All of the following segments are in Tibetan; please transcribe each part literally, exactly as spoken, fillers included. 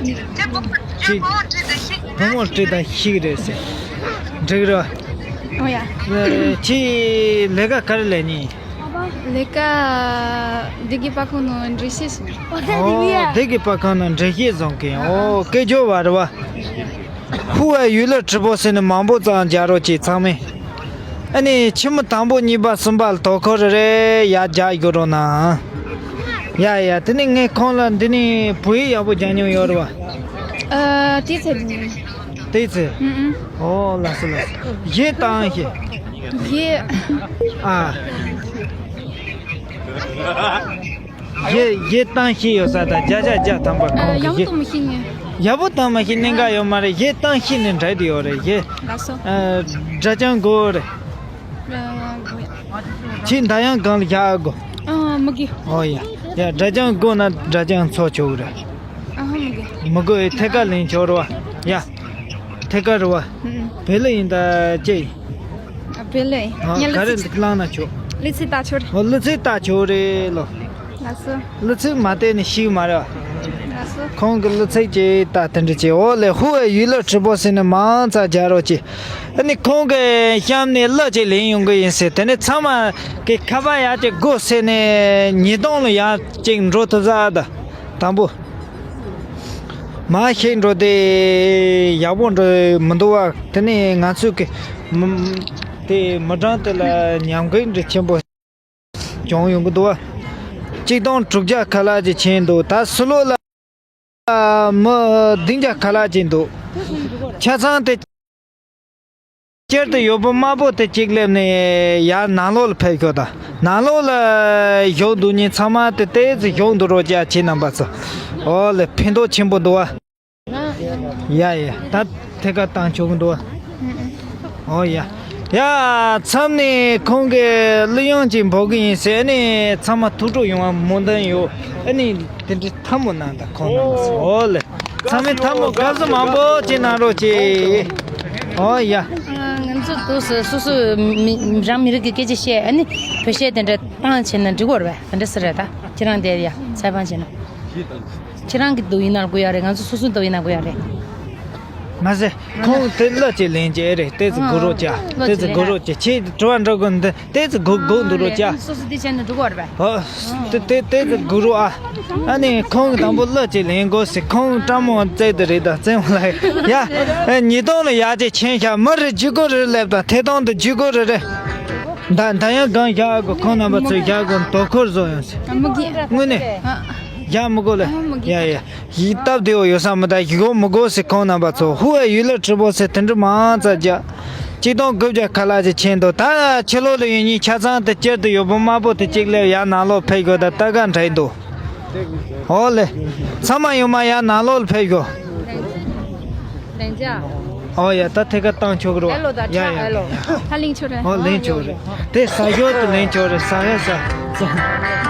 ཅི། བུ་མོ་བྲིས་དང་ཤི་གི་རེད་ཟེར། འགྲིག་རེད། ཨོ་ཡ། ཁྱེད་ལས་ཀ་ག་རེ་ལས་ནི། ལས་ཀ་སྡེ་དགེ་པར་ཁང་ནང་འགྲེལ་བཤད་བྱེད། ཨོ། སྡེ་དགེ་པར་ཁང་ནང་འགྲེལ་བཤད་བཟོ་མཁན། ཨོ། སྐད་སྒྱུར་བ་རེད་བ། ཧུ་ཨེ་ཡུལ་ལ་ཁྲི་པོ་ཟེར་ནས་མང་པོ་ཙམ་རྒྱག་རོགས་གྱིས་ཚང་མས། ཨ་ནི་ཕྱི་མི་དང་པོ་གཉིས་པ་གསུམ་པ་ལ་དོ་ཁུར་རེ་རེ་ཡར་རྒྱག་རྒྱུ་རོགས་གནང་། ཡ་ཡ། དེ་ནས་ངས་ཁོང་ལ་འདི་ནས་བོད་ཡིག་ཡག་པོ་སྦྱང་མྱོང་ཡོད་རེད་བ། ཨ། དེ་ཚེ་འདི་ནས། དེ་ཚེ། ཨུ་ཨུ། ཨོ། ལགས་སོ་ལགས་སོ། གཞས་བཏང་ཤེས། གཞས། ཨ། གཞས་གཞས་བཏང་ཤེས་ཡོད་ས་དང་བརྒྱ་ཆ་བརྒྱ་ཐམ་པ། ཨ། ཁོང་གི་ཡག་པོ་གཞས་བཏང་མ་ཤེས་ངས། ཡག་པོ་བཏང་མ་ཤེས་གནད་འགག་ཡོད་མ་རེད། གཞས་བཏང་ཤེས་ནས་འགྲིག་དེ་ཡོད་རེད། གཞས། ལགས་སོ། ཨ། སྒྲ་སྦྱང་དགོས་རེད། ཨ། དགོས་ཡ། ཁྱེད་འདར་དབྱངས་སྒང་ལ་བཞག་དགོས། ཨ། མི་དགོས། ཨོ་ཡ། ཡ། སྒྲ་སྦྱང་དགོས་ན་སྒྲ་སྦྱང་ཚོགས་ཆོག་གི་རེད། ཨ། མི་དགོས། མི་དགོས། ཐད་ཀར་ལེན་ཆོག་རེད་བ། ཡ། ཐད་ཀར་རེད་བ། ཨུ་ཨུ། བེ་ལི་ཡིན་ད་ཅེ། ཨ། བེ་ལི་ཡིན། ཨ། ངས་ག་རེ་གླེང་ན་ཆོག་གླུ་ཚིག་ལྟ་ཆོག་རེད། ཨོ། གླུ་ཚིག་ལྟ་ཆོག་རེད་ལོ། ལགས་སོ། གླུ་ཚིག་མ་བལྟས་ནས་ཤེས་ཀྱི་མ་རེད་བ། ལགས་སོ། ཁོང་གི་གླུ་ཚིག་ཅིག་ལྟ་དེ་འདྲ་ཅིག་ཨོ་ལེ། ཧུ་ཨེ་ཡུལ་ལ་ཁྲི་པོ་ཟེར་ནས་མང་ཙམ་རྒྱག་རོགས་གྱིས། ཨ་ནི་ཁོང་གི་གཤམ་ནས་གླུ་ཅིག་ལེན་ཡོང་གི་ཡིན་ཟེར། དེ་ནས་ཚང་མ་གི་ཁ་པར་ཡར་ཅིག་སྒོ་ཕྱེ་ནས་ཉིས་སྟོང་ལ་ཡར་ཅིག་འགྲོ་ཐུབ་ས་ད། དང་པོ། མར་ཤེས་འགྲོ་དེ་ཡག་པོ་འགྲོ་མི་འདུག་བ། དེ་ནས་ང་ཚོས་གི་མི་དེ་མི་གྲངས་དེ་ལ་ཉམས་རྒུད་འདྲ་ཆེན་པོ་བྱུང་ཡོང་གི་འདུག་བ། གཅིག་སྟོང་དྲུག་བརྒྱ་ཁ་ལག་ཅིག་ཕྱིན་འདུག་ད་ཕྱི་ལོགས་ལ་མི་བདུན་བརྒྱ་ཁ་ལག་ཅིག་འདུག་ཆ་ཚང་དེ། སྤྱིར་དུ་ཡོད་པོ་དམར་པོ་དེ་གཅིག་སླེབས་ནས་ཡར་ནང་ལོགས་ལ་ཕེབས་ཤོག་ད། ནང་ལོགས་ལ་བཞུགས་འདུག་མཁན་ཚང་མ་དེ་ཏོག་ཙམ་བཞུགས་འདུག་རོགས་བྱ། ཁྱེད་རྣམ་པ་ཚོ། ཨོ་ལེ། ཕན་ཐོགས་ཆེན་པོ་འདུག་བ། ཡ་ཡ། ད་ཐད་ཀར་བཏང་ཆོག་གི་འདུག་བ། ཨོ་ཡ། ཡ། མཚམས་ནས་ཁོང་གིས་གླུ་དབྱངས་ཅིག་འབོག་གི་ཡིན་ཟེར་ནས་ཚང་མ་ཐུགས་སྤྲོ་ཡོང་བ་སྨོན་འདུན་ཡོད། ཨ་ནི་དེ་འདྲའི་ཐལ་མོ་གནང་དང་ཁོང་རྣམ་པ་ཚོ། ཨོ་ལེ། ཚང་མས་ཐལ་མོ་དགའ་བསུ་མང་པོ་ཅིག་གནང་རོགས་གྱིས། ཨོ་ཡ། ང་ཚོ་དུས་སུ་སོ་སོ་མི་རང་མི་རིགས་ཀྱི་སྐད་ཆ་བཤད། ཨ་ནི་བོད་གཞས་དེ་འདྲ་བཏང་བྱས་ན་འགྲིག་གི་རེད་པས། དེ་འདྲ་ཟེར་རེད། ད་ཁྱེད་རང་དེ་ཡ་ཚ་བང་བྱས་ན། ཁྱེད་རང་གི་འདུག་ཡིན་ན་དགོས་ཡ་རེད། ང་ཚོ་སོ་སོ་འདུག་ཡིན་ན་དགོས་ཡ་རེད། མ་ཟད་ཁོང་དེ་གླུ་ཅིག་ལེན་གྱི་རེད། ཏོག་ཙམ་སྒུག་རོགས་བྱ། ཨ། ཏོག་ཙམ་སྒུག་རོགས་བྱ། ཁྱེད་དྲི་བ་འདྲི་དགོས་འདི་ཏོག་ཙམ་སྒུག་སྒུག་འདུག་རོགས་བྱ། སོ་སོ་དེ་བྱས་ན་འགྲིག་གི་རེད་པས། ཨོ། ཏོག་ཏོག་ཏོག་ཙམ་སྒུག་རོགས་ཨ། ཨ་ནི་ཁོང་གི་དང་པོ་གླུ་ཅིག་ལེན་དགོས་ཟེར། ཁོང་སྤྲང་མོ་བཙལ་དུ་རེད། ད་བཙལ་མ་ལ་ཡ། ཨ། ཉིས་སྟོང་ལ་ཡར་ཅིག་ཕྱིན་ཤག་མི་རེ་བརྒྱུད་སྐུར་རེ་སླེབས་དང་། ཐད་གཏོང་དུ་བརྒྱུད་སྐུར་རེ་རེད། ད་ད་ཡང་གང་བཞག་གོ། ཁོང་རྣམ་པ་ཚོས་བཞག་གོ། དོ་ཁུར་བཟོ་ཡོང་ཟེར། ཨ། མི་དགོས། དངོས་གནས། ཨ། བཞག་མི་དགོས་ལེ། ཨ། མི་དགོས། ཡ་ཡ། ཡིག་སྟབས་བདེ་བོ་ཡོད་ས་མི་འདུག་ཡིག་མི་དགོས་ཟེར། ཁོང་རྣམ་པ་ཚོ་ཧུ་ཨེ་ཡུལ་ལ་ཁྲི་པོ་ཟེར་དེ་འདྲ་མང་ཙམ་རྒྱག་གཅིག་སྟོང་དགུ་བརྒྱ་ཁ་ལག་ཅིག་ཕྱིན་འདུག་ད་ཕྱི་ལོགས་ལ་ཡོད་མཁན་ཆ་ཚང་དེ་སྤྱིར་དུ་ཡོད་པོ་དམར་པོ་དེ་གཅིག་སླེབས་ཡར་ནང་ལོགས་ཕེབས་ཤོག་ད་ལྟ་ག་འདྲ་འདུག་ཨོ་ལེ། ཚང་མ་ཡོང་མ་ཡར་ནང་ལོགས་ལ་ཕེབས་ཤོག་ཨོ་ཡ། ད་ཐད་ཀར་བཏང་ཆོག་གི་རེད་བ། ཡ་ཡ། ཧ་ལེན་ཆོག་རེད། ཨོ་ལེན་ཆོག་རེད། དེ་ས་ཞོར་དུ་ལེན་ཆོག་རེད། ས་ཡ་ས།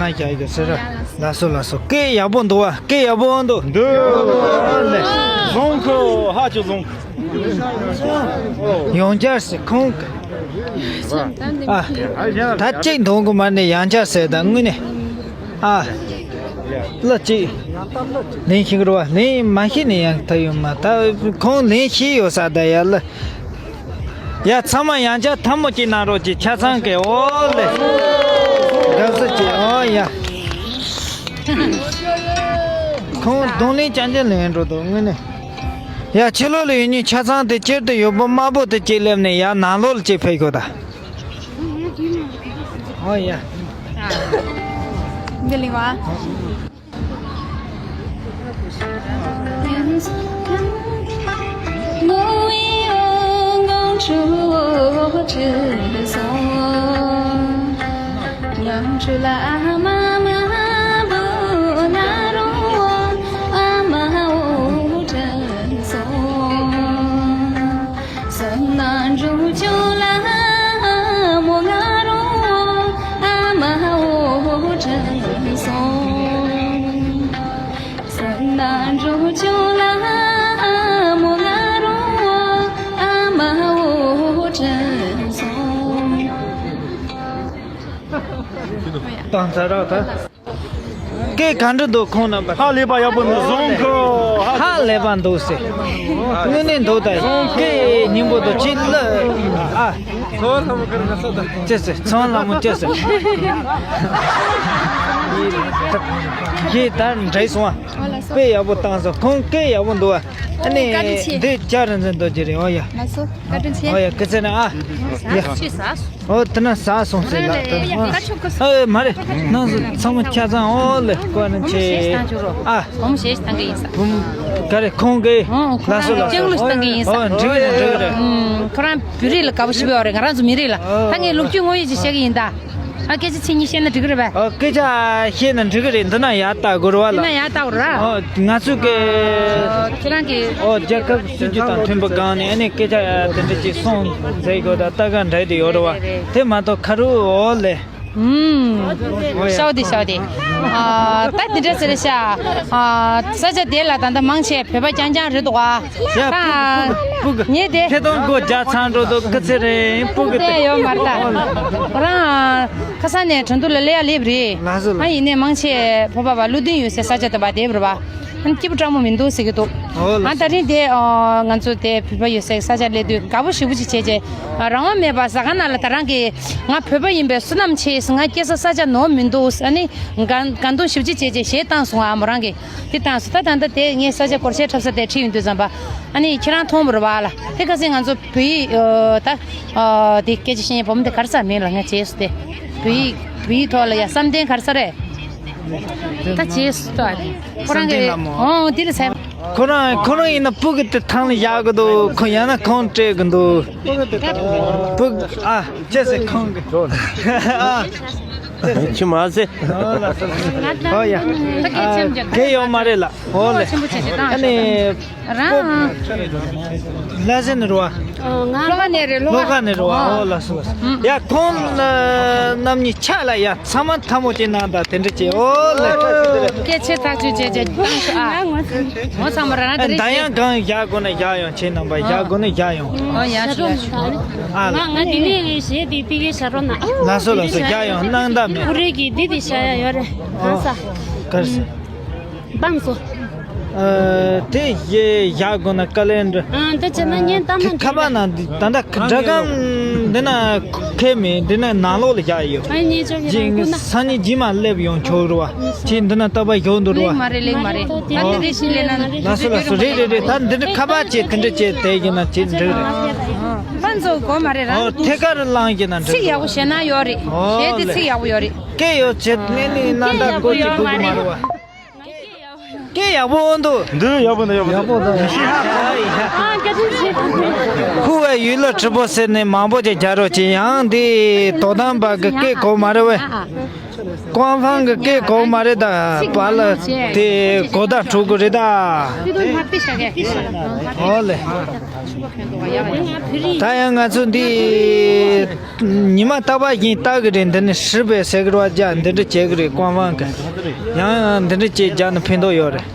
ན་རྒྱ་ཡི་གེ་ཟེར་ར། ལགས་སོ་ལགས་སོ། སྐད་ཡག་པོ་འདུག་བ། སྐད་ཡག་པོ་འདུག་འདུག་ཨ་ལེ། བཟང་གི་ཧ་ཅང་བཟང་། ཡང་བསྐྱར་ཟེར་ཁོང་གི་ཨ། ད་གཅིག་འདོན་གི་མ་ནས་ཡང་བསྐྱར་ཟེར་ད་དངོས་གནས། ཨ། ལ་ཅིག་ལན་ཤེས་ཀྱི་རེད་བ། ལན་མ་ཤེས་ནས་ཡང་ཐ་ཡོད་མ། ད་ཁོང་ལན་ཤེས་ཡོད་ས་ད་ཡ་ལ། ཡ་ཚང་མ་ཡང་བསྐྱར་ཐལ་མོ་གཅིག་གནང་རོགས་གྱིས། ཆ་ཚང་གི། ཨོ་ལེ། དགའ་བསུ་བྱེད། ཨོ་ཡ། ཁོང་གདོང་ལེན་རྐྱང་རྐྱང་ལེན་འགྲོ་འདུག་དངོས་གནས། ཡ་ཕྱི་ལོགས་ལ་ཡོད་མཁན་ཆ་ཚང་དེ་སྤྱིར་དུ་ཡོད་པོ་དམར་པོ་དེ་གཅིག་སླེབས་ནས་ཡ་ནང་ལོགས་ལ་གཅིག་ཕེབས་ཤོག་ད། ཨོ་ཡ། འདི་ལེགས་བ། བཏང་ཚར་ར་ད། སྐད་ག་འདྲ་འདུག་ཁོང་རྣམ་པ། ཧ་ལས་པ་ཡག་པོ་འདུག་བཟང་གི། ཧ་ལས་པ་འདུག་ཟེར། དངོས་གནས་འདུག་ད། སྐད་སྙན་པོ་འདུག་ཅི་ལ། ཨ། ཅི་ཟེར་ཚང་ལ་མོ་ཅི་ཟེར། སྐད་ད་འདྲེས་སོང་ཨ། དཔེ་ཡག་པོ་བཏང་སོང་། ཁོང་སྐད་ཡག་པོ་འདུག་ཨ། ཨ་ནི་བཀའ་དྲིན་ཆེ། འདི་ཅག་རིན་ཆེན་རྡོ་རྗེ་རེད། ཨོ་ཡ། ལགས་སོ། བཀའ་དྲིན་ཆེ། ཨོ་ཡ། སྐུ་ཚེ་ན་ཨ། ཡ། ཤི་ས། ཨོ་དེ་ན་ཟ་སོང་ཟེར་ལ། ཨོ་མ་རེད། ནང་སུ་ཚང་མ་ཆ་ཚང་། ཨོ་ལེ་བཀའ་དྲིན་ཆེ། ཨ། བུ་མོ་ཞེས་བཏང་གི་ཡིན་ས། བུ་མོ་ག་རེ་ཁོང་གིས། ཨོ་ལགས་སོ་ལགས་སོ། ལྕང་ལུ་བཏང་གི་ཡིན་ས། ཨོ་འགྲིག་གི་རེད་འགྲིག་གི་རེད། ཁོ་རང་བོད་རིགས་ལ་དགའ་པོ་ཞེ་པོ་ཡོད་རེད། ང་རང་ཚོ་མི་རིགས་ལ། ད་ངས་ལོ་རྒྱུས་དངོས་ཡོད་ཅིག་བཤད་གི་ཡིན་ད། ཨ་སྐད་ཆ་ཞིག་བཤད་ན་འགྲིག་གི་རེད་པས། ཨ་སྐད་ཆ་བཤད་ན་འགྲིག་གི་རེད། འདི་ན་ཡར་ལྟ་དགོས་རེད་བ་ལ། འདི་ན་ཡར་ལྟ་དགོས་རེད། ཨོ་ང་ཚོ་གི། ཨ་ཁྱེད་རང་གི། ཨོ་རྒྱལ་ཁབ་སྲིད་ཇུས་དང་མཐུན་པའི་སྒང་ནས་ཨ་ནི་སྐད་ཆ་དེ་འདྲ་ཅིག་གསུངས་མཛད་དགོས་ད་ལྟ་ག་འདྲ་དེ་ཡོད་རེད་བ། དེ་མ་གཏོགས་ཁ་རུ་ཨོ་ལེ། ཨུམ། ཤའོ་དེ་ཤའོ་དེ། ཨ་ད་དེ་འདྲ་ཟེར་ཤག་ཨ་ས་ཆ་དེ་ལ་ད་ལྟ་མང་ཆེ་བོད་པ་རྐྱང་རྐྱང་རེད་འདུག་ཨ། ཡ། ད་སྤུ་གུ་སྤུ་གུ་ངས་དེ། ཐད་གཏོང་སྒོ་རྒྱག་ཚར་འགྲོ་འདུག་སྐུ་ཚེ་རིང་། སྤུ་གུ་དེ་ཡོད་མ་རེད་ད། ཁོ་རང་ཁ་སང་ནས་དྲུང་དུ་ལ་ལས་ཡ་སླེབས་རེད། ལགས་སོ་ལགས། ཨ་ཡིན་ནའི་མང་ཆེ་བོད་པ་བ་ཀླུ་ལྡིང་ཡོད་སའི་ས་ཆ་དེ་བ་དེབ་རེད་བ། ཨ་སྐྱིད་པོ་སྤྲང་མོ་མི་འདུག་ཟེར་གི་འདུག་ཨོ་ལགས་སོ། ཨ་ད་རིང་དེ་ང་ཚོ་དེ་བོད་པ་ཡོད་སའི་ས་ཆ་སླེབས་དུས་དགའ་པོ་ཞེ་པོ་ཅིག་བྱས་རྗེས་རང་དབང་མེད་པ་ཟ་ཁང་ནང་ལ་ད་རང་གི་ང་བོད་པ་ཡིན་པའི་བསོད་ནམས་ཆེ་ང་སྐྱེས་ས་ས་ཆ་ནོར་མི་འདུག་ཨ་ནི་དགའ་དགའ་འདུན་ཞེ་པོ་ཅིག་བྱས་རྗེས་གཞས་བཏང་སོང་ཨ་མོ་རང་གི། དེ་བཏང་སོང་། ད་ད་ལྟ་དེ་ངས་ས་ཆ་སྐོར་ཆའི་འཁྲབ་ས་དེ་ཁྲིད་ཡོང་དུས་ཙམ་པ། ཨ་ནི་ཁྱེད་རང་མཐོང་བ་རེད་བ་ལ། དེ་ཁ་སང་ང་ཚོ་བོད་ཡིག་ཨ་ད་ཨ་དེ་སྐད་ཆ་བཤད་མཁན་བུ་མོ་དེ་ག་རེ་ཟེར་མིང་ལ་ངས་བརྗེད་སོང་སྟེ། བོད་ཡིག་བོད་ཡིག་ཐོག་ལ་ཡ་བསམ་གཏན་ག་རེ་ཟེར་རེད། ད་བརྗེད་སོང་ད། ཁོ་རང་གི། བསམ་གཏན་ལ་མོ། ཨོ་དེ་ལ་ཟེར། ཁོ་རང་ཁོ་རང་ཡིན་ན་སྤུ་གུ་དེ་ཐང་ལ་བཞག་གི་འདུག་ཁོ་ཡང་ན་ཁོང་སྤྲད་གི་འདུག་སྤུ་གུ་ཨ་ཅེ་སེ་ཁོང་གི་ཨ། ཆི་མ་ཟེར། ཨོ་ཡ། ཨ་གལ་ཡོད་མ་རེད་ལ། ཨོ་ལེ། ཆེན་པོ་ཆེ་ཆེ་བཏང་། ཨ་ནི། རང་། ལྷ་ས་ནས་རེད་བ། ལྷོ་ཁ་ནས་རེད། ལྷོ་ཁ་ནས་རེད་བ། ཨོ་ལགས་སོ་ལགས་སོ། ཡ་ཁོང་རྣམ་གཉིས་ཆ་ལ་ཡ་ཚང་མ་ཐལ་མོ་ཅིག་གནང་དང་དེ་འདྲ་བྱས། ཨོ་ལེ། སྐད་ཆེ་ཐག་ཆོད་བྱས་བྱས་བཏང་ཤོག་ཨ། ངོ་ཚང་མ་རང་དེ་རེད། ད་ཡང་གང་བཞག་དགོས་ན་བཞག་ཡོང་། ཁྱེད་རྣམ་པ་བཞག་དགོས་ན་བཞག་ཡོང་། ཨོ་ཡ་ཤོག་ཡ་ཤོག་ཨ་ལ། ང་ང་འདི་ནས་གཞས་འདི་ཕ་གིར་བཞག་རོགས་གནང་། ལགས་སོ་ལགས་སོ། བཞག་ཡོང་། སྣང་དག་མེད། ཀུ་རེ་གི་འདི་འདི་བཞག་ཡ་ཡོད་རེད། ཨོ་ག་རེ་ཟེར། བཏང་སོང་། ཨ་དེ་གཞས་བཞག་དགོས་ན་དཀའ་ལས་འདྲ། ཨ་འདི་བྱས་ན་ངས་བཏང་ན། ཁ་པར་ནང་འདི་ད་ལྟ་སྒྲ་སྒམ་འདི་ན་ཁེལ་མེད། འདི་ན་ནང་ལོགས་ལ་བཞག་ཡོད། ཨ་ངས་ཅོ་གི་རང་ཁུ་ན། སང་ཉིན་རྗེས་མ་སླེབས་ཡོང་ཆོག་རེད་བ། ཁྱེད་འདི་ན་རྟག་པར་ཞོག་འདུག་རེད་བ། ལེགས་མ་རེད། ལེགས་མ་རེད། ད་འདི་འདྲས་ཤིག་ལས་ན། ལགས་སོ་ལགས་སོ། རེད་རེད་རེད། ད་འདི་འདྲ་ཁ་པར་བྱས་དེ་འདྲ་བྱས་དེ་ཡིན་ན་ཁྱེད་འགྲིག་རེད། ཕན་ཚུན་དགོས་མ་རེད་ར། ཨོ་ཐད་ཀར་བླངས་བྱས་ན་འགྲིག་ཚིག་ཡག་པོ་བཤད་ན་ཡོད་རེད། ཨོ་གཞས་དེ་ལེ། ཚིག་ཡག་པོ་ཡོད་རེད། སྐད་ཡོད་བྱེད་ནས་ནི་སྣང་དག་སྐོར་གྱི་དགོས་ཀྱི་མ་རེད་བ། སྐད་ཡག་པོ་འདུག་འདི་ཡག་པོ་འདུག་ཡག་པོ་འདུག་ཧུ་ཝེ་ཡུལ་ལ་ཁྲི་པོ་ཟེར་ནས་མང་པོ་ཅིག་རྒྱག་རོགས་གྱིས། ཡང་འདི་དོ་དམ་པ་གི་སྐད་གོ་མ་རེད་བས། ཀོང་ཧྥང་གི་སྐད་གོ་མ་རེད་ད། པཱ་ལགས་དེ་གོ་བརྡ་འཕྲོད་གི་རེད་ད། ཨོ་ལེ། ད་ཡང་ང་ཚོ་འདི་ཉི་མ་རྟག་པར་བཞིན་ལྟ་གི་རེད། འདི་ནི་ཧྲི་པའི་ཟེར་གི་རེད་བ། རྒྱ་འདི་འདྲ་བྱེད་གི་རེད། ཀོང་ཧྥང་གི་ཡང་འདི་འདྲ་བྱེད་རྒྱ་ནི་ཕན་ཐོགས་ཡོད་རེད།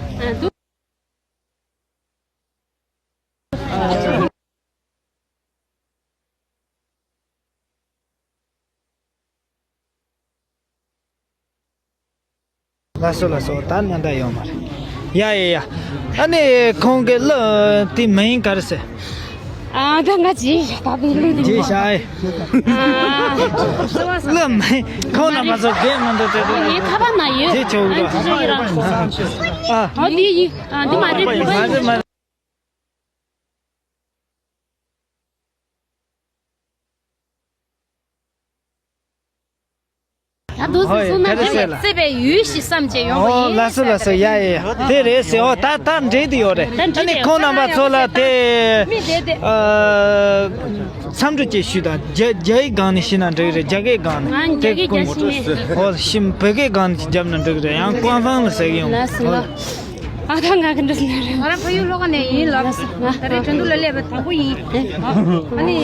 ལགས་སོ་ལགས་སོ། ད་ནན་ཏན་ཡོད་མ་རེད། ཡ་ཡ་ཡ། ཨ་ནི་ཁོང་གི་གླུ་དེ་མིང་ག་རེ་ཟེར། ཨ་ད་ང་ཅི་ད་དེ་གླུ་དེ་ཅི་ཤ་ཨེ། ཨ་གླུ་མིང་ཁོང་རྣམ་པ་ཚོ་རྒན་མི་འདུག་དེ་དེ། ངའི་ཁ་པར་ན་ཡོད། ཅི་བྱུང་འདུག་ཨ་ཅི་བྱུང་ཡོད་ར། ཨ་ཨོ་དེ་ཡིན། ཨ་དེ་མ་རེད། མ་རེད་མ་རེད། ཡ་འདུག་སེ་ཧོ་ཡ། གསུང་ན་དེ་རེད་ཟེར་ལ། བརྩེ་བའི་ཡུལ་ཞིག་བསམ་བྱས་ཡོང་བ་ཨོ་ཡིན། ལགས་སོ་ལགས་སོ། ཡ་ཡ་ཡ། དེ་རེད་ཟེར། ཨོ་ད་ད་འགྲིག་དུ་ཡོད་རེད། ད་འགྲིག་ཨ་ནི་ཁོང་རྣམ་པ་ཚོ་ལ་དེ་མི་དེ་དེ་ཨ་འཚམས་འདྲི་ཅིག་ཞུས་དང་། རྒྱ་རྒྱའི་སྒང་ནས་ཤི་ན་འགྲིག་རེད། རྒྱ་སྐད་སྒང་ནས། ང་རྒྱ་སྐད་རྒྱ་ཤི་མེད། ཨོ་ཤི་བོད་སྐད་སྒང་ནས་བརྒྱབ་ན་འགྲིག་རེད། ཡང་ཀོང་ཧྥང་ལ་ཟེར་གི་ཡོང་། ལགས་སོ་ལགས། ཨ་ད་ང་གི་འདྲ་ཟེར་ན་རེད། ང་རང་ཕ་ཡུལ་ལྷོ་ཁ་ནས་ཡིན་ལབ། ད་རེས་དྲན་གདུང་ལ་སླེབས་པ་དང་པོ་ཡིན། ཨ་ནི།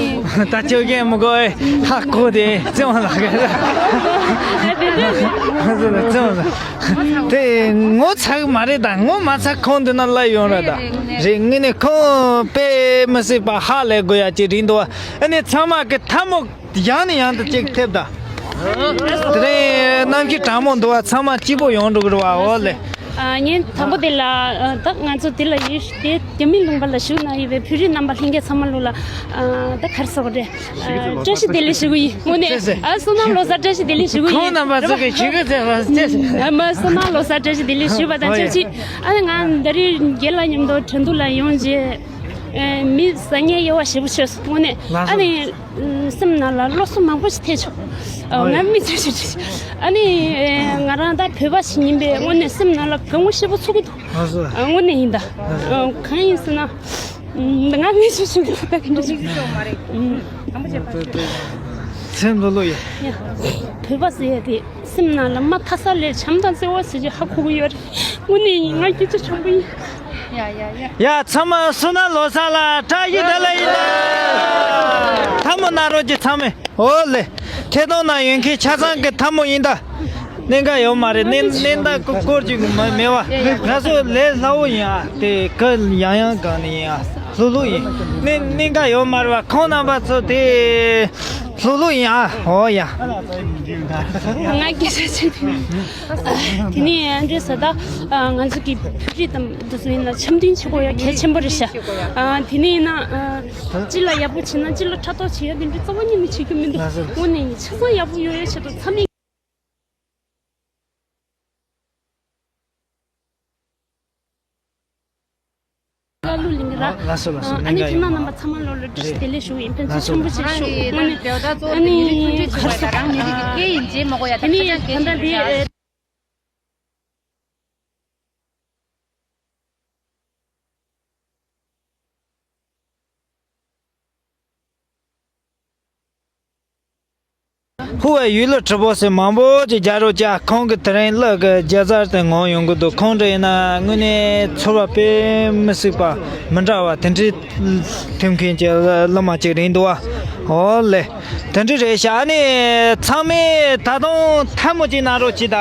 ད་ཆོས་རྒན་མི་དགོས་ཧ་གོ་དེ་བརྩེ་བ་ལགས་ཀྱི་བརྩེ་བ་ལགས། དེ་ངོ་ཚ་གི་མ་རེད། ད་ངོ་མ་ཚ་ཁོང་འདི་ན་སླེབས་ཡོང་ར། ད་རེད་ངས་ནི་ཁོང་དཔེ་མི་སྲིད་པ་ཧ་ལས་དགོས་ཡ་ཅིག་རེད་འདུག་ཨ་ནི་ཚང་མ་གི་ཐལ་མོ། ཡང་ནས་ཡང་དུ་གཅིག་ཐེབས་ད། དེ་རིང་གནམ་གཤིས་གྲང་མོ་འདུག་བ། ཚང་མ་སྐྱིད་པོ་ཡོང་འགྲོ་གི་རེད་བ། འོ་ལེ། ཨ་ངས་དང་པོ་དེ་ལ་ཨ་ད་ང་ཚོ་དེ་ལ་ཡོད་དེ་རྒྱ་མི་ལུང་པ་ལ་བཞུགས་གནང་ཡོད་པའི་བོད་རིགས་རྣམ་པ་ལྷན་རྒྱས་ཚང་མ་ལོ་ལ་ཨ་ད་ག་རེ་ཟེར་དགོས་རེད། ཨ་བཀྲ་ཤིས་བདེ་ལེགས་ཞུ་གི་ཡིན། དངོས་གནས་ཨ་བསོད་ནམས་ལོ་གསར་བཀྲ་ཤིས་བདེ་ལེགས་ཞུ་གི་ཡིན། ཁོང་རྣམ་པ་ཚོ་གི་ཞུ་གི་ཟེར་བ་ཅེས། ཨ་མ་བསོད་ནམས་ལོ་གསར་བཀྲ་ཤིས་བདེ་ལེགས་ཞུས་པ་དང་ཆབས་ཅིག་ཨ་ནི་ང་ད་རེས་རྒན་ལགས་མཉམ་དུ་དྲན་གདུང་ལ་ཡོང་རྗེས་ཨ་མི་ཟ་ཉལ་དབྱེ་བ་ཞེ་པོ་ཆོད་སོང་། དངོས་གནས་ཨ་ནི། སེམས་ནང་ལ་བློ་སེམས་མང་པོ་ཞིག་ཐེབས་བྱུང་། ཨ་ང་མི་ཚོས་ཞིག་ཨ་ནི་ང་རང་ད་བོད་པ་ཞིག་ཡིན་པའི་དངོས་གནས་སེམས་ནང་ལ་དགའ་བོ་ཞེ་པོ་ཚོར་གྱི་འདུག་ཨ་དངོས་གནས་ཡིན་ད། ཨ་གང་ཡིན་ཟེར་ན། ང་མི་ཚོས་ཞིག་ད་ག་འདྲ་ཞིག་སེམས་ལྷོད་ལྷོད་ཡིན། ཡ། བོད་པ་ཟེར་ཡ་དེ་སེམས་ནང་ལ་མ་མཐའ་ས་ལས་བྱམས་དང་བརྩེ་བ་ཟེར་གྱི་ཧ་གོ་གི་ཡོད་རེད། དངོས་གནས་ཡིན། ང་སྐྱིད་ཆུ་ཆེན་པོ་ཡིན། ཡ་ཡ་ཡ། ཡ་ཚང་མ་བསོད་ནམས་ལོ་གསར་ལ་བཀྲ་ཤིས་བདེ་ལེགས་ཡིན་ལ། ཐལ་མོ་སྣ་རོགས་ཀྱི་ཚང་མས། ཨོ་ལེ། ཐད་གཏོང་ནང་ཡོད་མཁན་ཆ་ཚང་གི་ཐལ་མོ་ཡིན་ད། གནད་འགག་ཡོད་མ་རེད། གནད་གནད་འགག་སྐོར་ཅིག་མ་མེད་བ། ང་ཚོ་ལས་སླ་བོ་ཡིན་ཨ། དེ་ག་ཡང་ཡང་གང་ནས་ཡིན་ཨ། ལྷུག་ལྷུག་ཡིན། གནད་གནད་འགག་ཡོད་མ་རེད་བ། ཁོང་རྣམ་པ་ཚོ་དེ་ལྷུག་ལྷུག་ཡིན་ཨ། ཨོ་ཡ། ང་སྐད་ཆ་ཆེ་དེ། དེ་ནས་ཨ་འདྲས་ཟེར་ད། ང་ཚོ་གི་བོད་རིགས་དང་འདི་ཚོ་ཡིན་ན་འཆམ་མཐུན་བྱེད་དགོས་ཡ་གལ་ཆེན་པོ་རེད་ཤག་དེ་ནས་ཡིན་ན། སྤྱི་ལ་ཡག་པོ་བྱེད་ན་སྤྱི་ལ་ཕྲག་དོག་བྱེད་ཡ་དེ་འདྲ་རྩ་བ་ཉིད་ནས་བྱེད་རྒྱུ་མི་འདུག་དངོས་གནས་ཡིན། ཆ་ཚང་ཡག་པོ་ཡོང་ཡ་ཆེད་དུ་ཚང་མས་བཀའ་སློབ་གླིང་གི་ར། ལགས་སོ་ལགས་སོ། ཨ་ནི་ཁྱེད་རྣམ་པ་ཚང་མ་ལོ་ལ་བཀྲ་ཤིས་བདེ་ལེགས་ཞུ་ཡིན། ཕན་ཚུན་ཆེན་པོ་ཞིག་ཞུ། དངོས་གནས་ཨ་ནི་ག་རེ་ཟེར། དེ་ནས་ད་ལྟ་དེ། ཧུ་བའི་ཡུལ་ལ་གྲི་པོ་ཟེར་མང་པོ་ཅིག་རྒྱག་རོགས་བྱ། ཁོང་གི་དེ་རིང་གླུ་གི་སྒྱུ་རྩལ་དེ་ངོམ་ཡོང་གི་འདུག་ཁོང་འདྲ་ཡིན་ན་དངོས་གནས་ཚོར་བ་དཔེ་མི་སྲིད་པ་མི་འདྲ་བ་དེ་འདྲའི་ཐེབས་མཁན་གྱི་གླུ་མ་ཅིག་རེད་འདུག་བ། ཨོ་ལེ། དེ་འདྲ་རེད་ཤག་ཨ་ནི་ཚང་མས་ད་དུང་ཐལ་མོ་ཅིག་སྣ་རོགས་གྱིས་ད།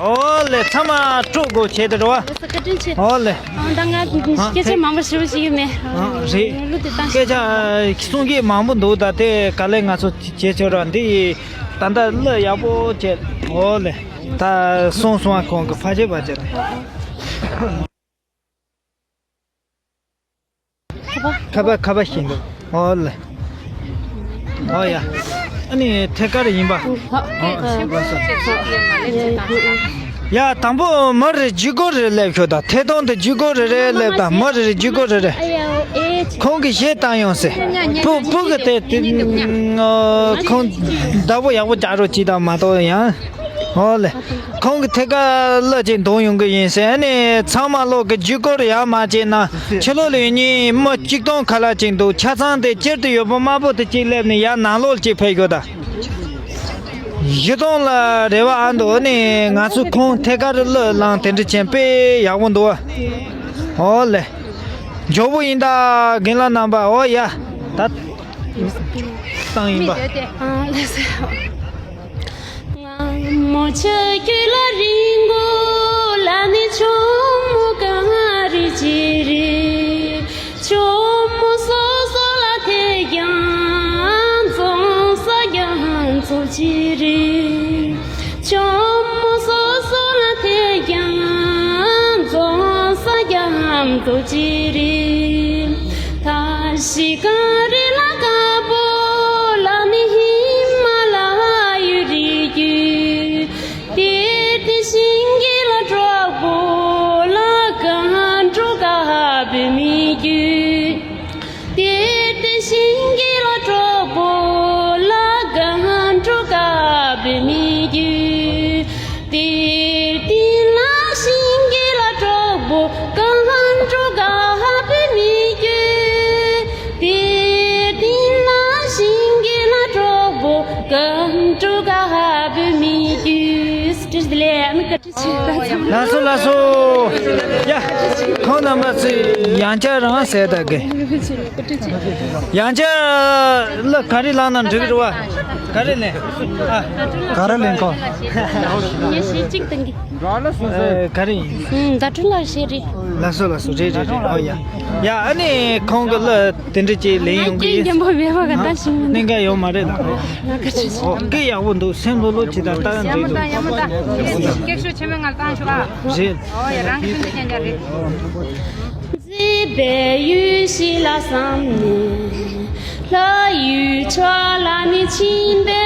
ཨོ་ལེ། ཚང་མ་སྤྲོ་དགོས་བྱས་ཏེ་རེད་བ། བཀའ་དྲིན་ཆེ། ཨོ་ལེ། ཨ་ད་ང་སྐད་ཆ་མང་པོ་ཞུ་ཞིག་ཡོད་མེད། ཨ་རེད། གླུ་དེ་བཏང་སྐད་ཆ་གསུང་གི་མང་པོ་འདུག་ད་དེ་ག་ལེ་ང་ཚོ་བྱེད་ཆོག་ར། འདི་ཡི་ད་ལྟ་གླུ་ཡག་པོ་བྱས། ཨོ་ལེ། ད་སོང་སོང་ཨ། ཁོང་གི་ཕ་ཆེ་བ་བྱས་ཏེ། ཁ་པ་ཁ་པ་ཤིན་ཏུ། ཨོ་ལེ། ཨོ་ཡ། ཨ་ནི་ཐད་ཀར་ཡིན་པ། ཨོ་ལགས་སོ། ཡ་དང་པོ་མི་རེ་ཇུས་འགོད་རེ་སླེབས་ཤོག་ད། ཐད་གཏོང་དུ་ཇུས་འགོད་རེ་རེ་སླེབས་ད། མི་རེ་རེ་ཇུས་འགོད་རེ་རེ། ཁོང་གིས་གཞས་བཏང་ཡོང་ཟེར། སྤུ་སྤུ་གི་དེ་དེ། ཁོང་བདག་པོ་ཡག་པོ་རྒྱག་རོགས་གྱིས་ད་མ་གཏོགས་ཡང་། ཨོ་ལེ། ཁོང་གི་ཐད་ཀར་གླུ་ཅིག་འདོན་ཡོང་གི་ཡིན་ཟེར། ཨ་ནི་ཚང་མ་ལོག་གི་ཇུས་འགོད་ཡག་མ་བྱས་ན་ཕྱི་ལོགས་ལ་ཡོད་མཁན་མི་གཅིག་སྟོང་ཁ་ལ་ཅིག་འདུག་ཆ་ཚང་དེ་སྤྱིར་དུ་ཡོད་པོ་དམར་པོ་དེ་གཅིག་སླེབས་ནས་ཡར་ནང་ལོགས་ལ་ཅིག་ཕེབས་ཤོག་ད། བཞི་སྟོང་ལ་རེ་བ་ཨ་འདུག་ཨ་ནི་ང་ཚོས་ཁོང་ཐད་ཀར་གླུ་བླངས་དེ་འདྲ་བྱས་དཔེ་ཡག་པོ་འདུག་ཨོ་ལེ། མགྱོགས་པོ་ཡིན་ད་རྒན་ལགས་རྣམ་པ། ཨོ་ཡ། ད་བཏང་ཡིན་པ། ཨ་ལགས་སོ། ཏོ་ཅི་རི། ཐ་ཤི་ཀ་རི་ལ་ཀ་པོ་ལ་ནི་ཧི་མ་ལ་ཡུ་རི་གུ། ཏེ་ཏེ་ཤིང་གི་ལ་གྲོགས་པོ་ལ་ཀ་འགྲོ་ཀ་བུ་མི་གུ། ཏེ་ཏེ་ཤིང་གི་ལ་གྲོགས་པོ་ལ་ཀ་འགྲོ་ཀ་བུ་མི་གུ། ཏེ་ཏེ་ལ་ཤིང་གི་ལ་གྲོགས་པོ་ཀ་འགྲོ་ཀ་བུ་མི་གུ། ཏེ་ཏེ་ལ་ཤིང་གི་ལ་གྲོགས་པོ་ཀ་འགྲོ་ཀ་བུ་མི་གུ། ལགས་སོ་ལགས་སོ། ཡ། ཁོང་རྣམ་པ་ཚོས་ཡང་བསྐྱར་རང་ཟེར་ད་གི། ཡང་བསྐྱར་ལ་ག་རེ་བླངས་ན་འགྲིག་རེད་བ། ག་རེ་ལེན། ཨ། ག་རེ་ལེན་གོ། ངས་ཞེ་གཅིག་བཏང་གི། ཨ། ག་རེ་ཡིན། ཨུམ། བརྡ་སྤྲོད་ལ་ཞེ་རེད། ལགས་སོ་ལགས་སོ། རེད་རེད་རེད། ཨོ་ཡ། ཡ། ཨ་ནི་ཁོང་གི་ལ་དེ་འདྲ་ཅིག་ལེན་ཡོང་གི་ཡིན། རྒན་པོ་མེད་པ་ག་ད་ཞིག་མིན། གནད་འགག་ཡོད་མ་རེད་ལ། ང་ག་ཅི་ཞིག་ཨོ། སྐད་ཡག་པོ་འདུག་སེམས་ལྷོད་ལྷོད་བྱེད་དང་ལྟ་ཡ་འགྲིག་འདུག་སྐད་ཤུགས་ཆེན་མོ་ངང་བཏང་ཤོག་ཨ། རེད། ཨོ་ཡ། རང་གི་ཐུན་ཏེ་རྐྱང་རྐྱང་རེད། མཛེས་པའི་ཡུལ་ཞིག་ལ་བསམ་ནས། ལྷ་ཡུལ་ཕྱོགས་ལ་ནི་ཕྱིན་པས།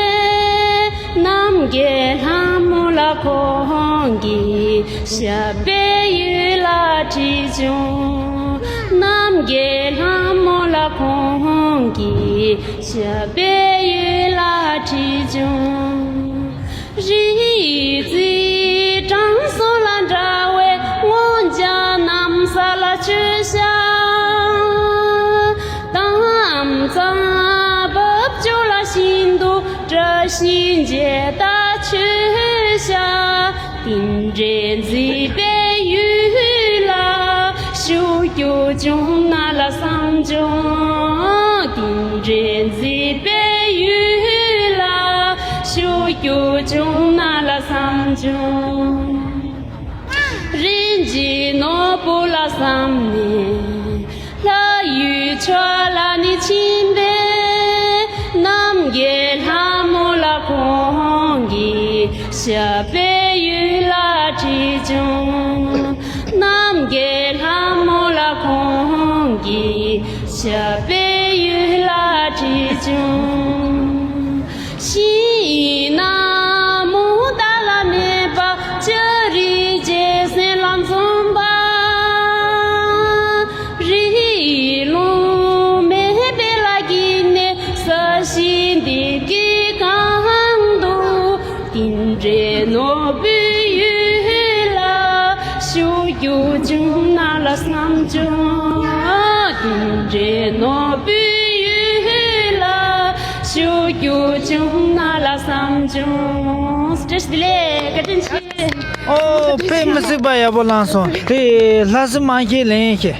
རྣམ་རྒྱལ་ལྷ་མོ་ལ་ཁོང་གིས་ཞབས་པད་ཡུལ་ལ་ཁྲིད་བྱུང་། རྣམ་རྒྱལ་ལྷ་མོ་ལ་ཁོང་གིས་ཞབས་པད་ཡུལ་ལ་ཁྲིད་བྱུང་། རི་ཡི་རྩེ་གྲོང་སོགས་ལ་འདྲ་བའི་ངོ་བོ་རྣམ་གསལ་ལ་ཆོས་བཤད། དམ་གཙང་བབ་ཅོལ་ལ་ཤིན་ཏུ་བཀྲ་ཤིས་འབྱེད་ད་ཆོས་བཤད། དེ་འདྲའི་མཛེས་པའི་ཡུལ་ལ་བཞུགས་རྒྱུ་བྱུང་ན་ལ་བསམ་བྱུང་། དེ་འདྲའི་མཛེས་པའི་ཡུལ་ལ་བཞུགས་རྒྱུ་བྱུང་ན་ལ་བསམ་བྱུང་། རིན་ཆེན་ནོར་བུ་ལ་བསམ་ནས། ལྷ་ཡུལ་ཕྱོགས་ལ་ནི་ཕྱིན་པས། རྣམ་རྒྱལ་ལྷ་མོ་ལ་ཁོང་གིས་ཞབས་པད་ཡུལ་ལ་ཁྲིད་བྱུང་། རྣམ་རྒྱལ་ལྷ་མོ་ལ་ཁོང་གིས་ཞབས་པད་ཡུལ་ལ་ཁྲིད་བྱུང་། ཤིང་ནགས་མུ་ཏ་ལ་གནས་པ་ལྕགས་རི་རྗེ་བཙན་ལ་འཛོམས་པ། རི་ལུང་མེད་པའི་ལ་གི་ནས་ས་གཞི་འདི་གི་སྒང་དུ། དེ་འདྲའི་ནོར་བུའི་ཡུལ་ལ་བཞུགས་རྒྱུ་བྱུང་ན་ལ་བསམ་བྱུང་། དེ་འདྲའི་ནོར་བུའི་ཡུལ་ལ་བཞུགས་རྒྱུ་བྱུང་ན་ལ་བསམ་བྱུང་། བཀྲ་ཤིས་བདེ་ལེགས། བཀའ་དྲིན་ཆེ། ཨོ། དཔེ་མི་སྲིད་པ་ཡག་པོ་བླངས་སོང་། དེ་ལྷ་སྲིན་མང་ཤས་ལེན་ཤེས།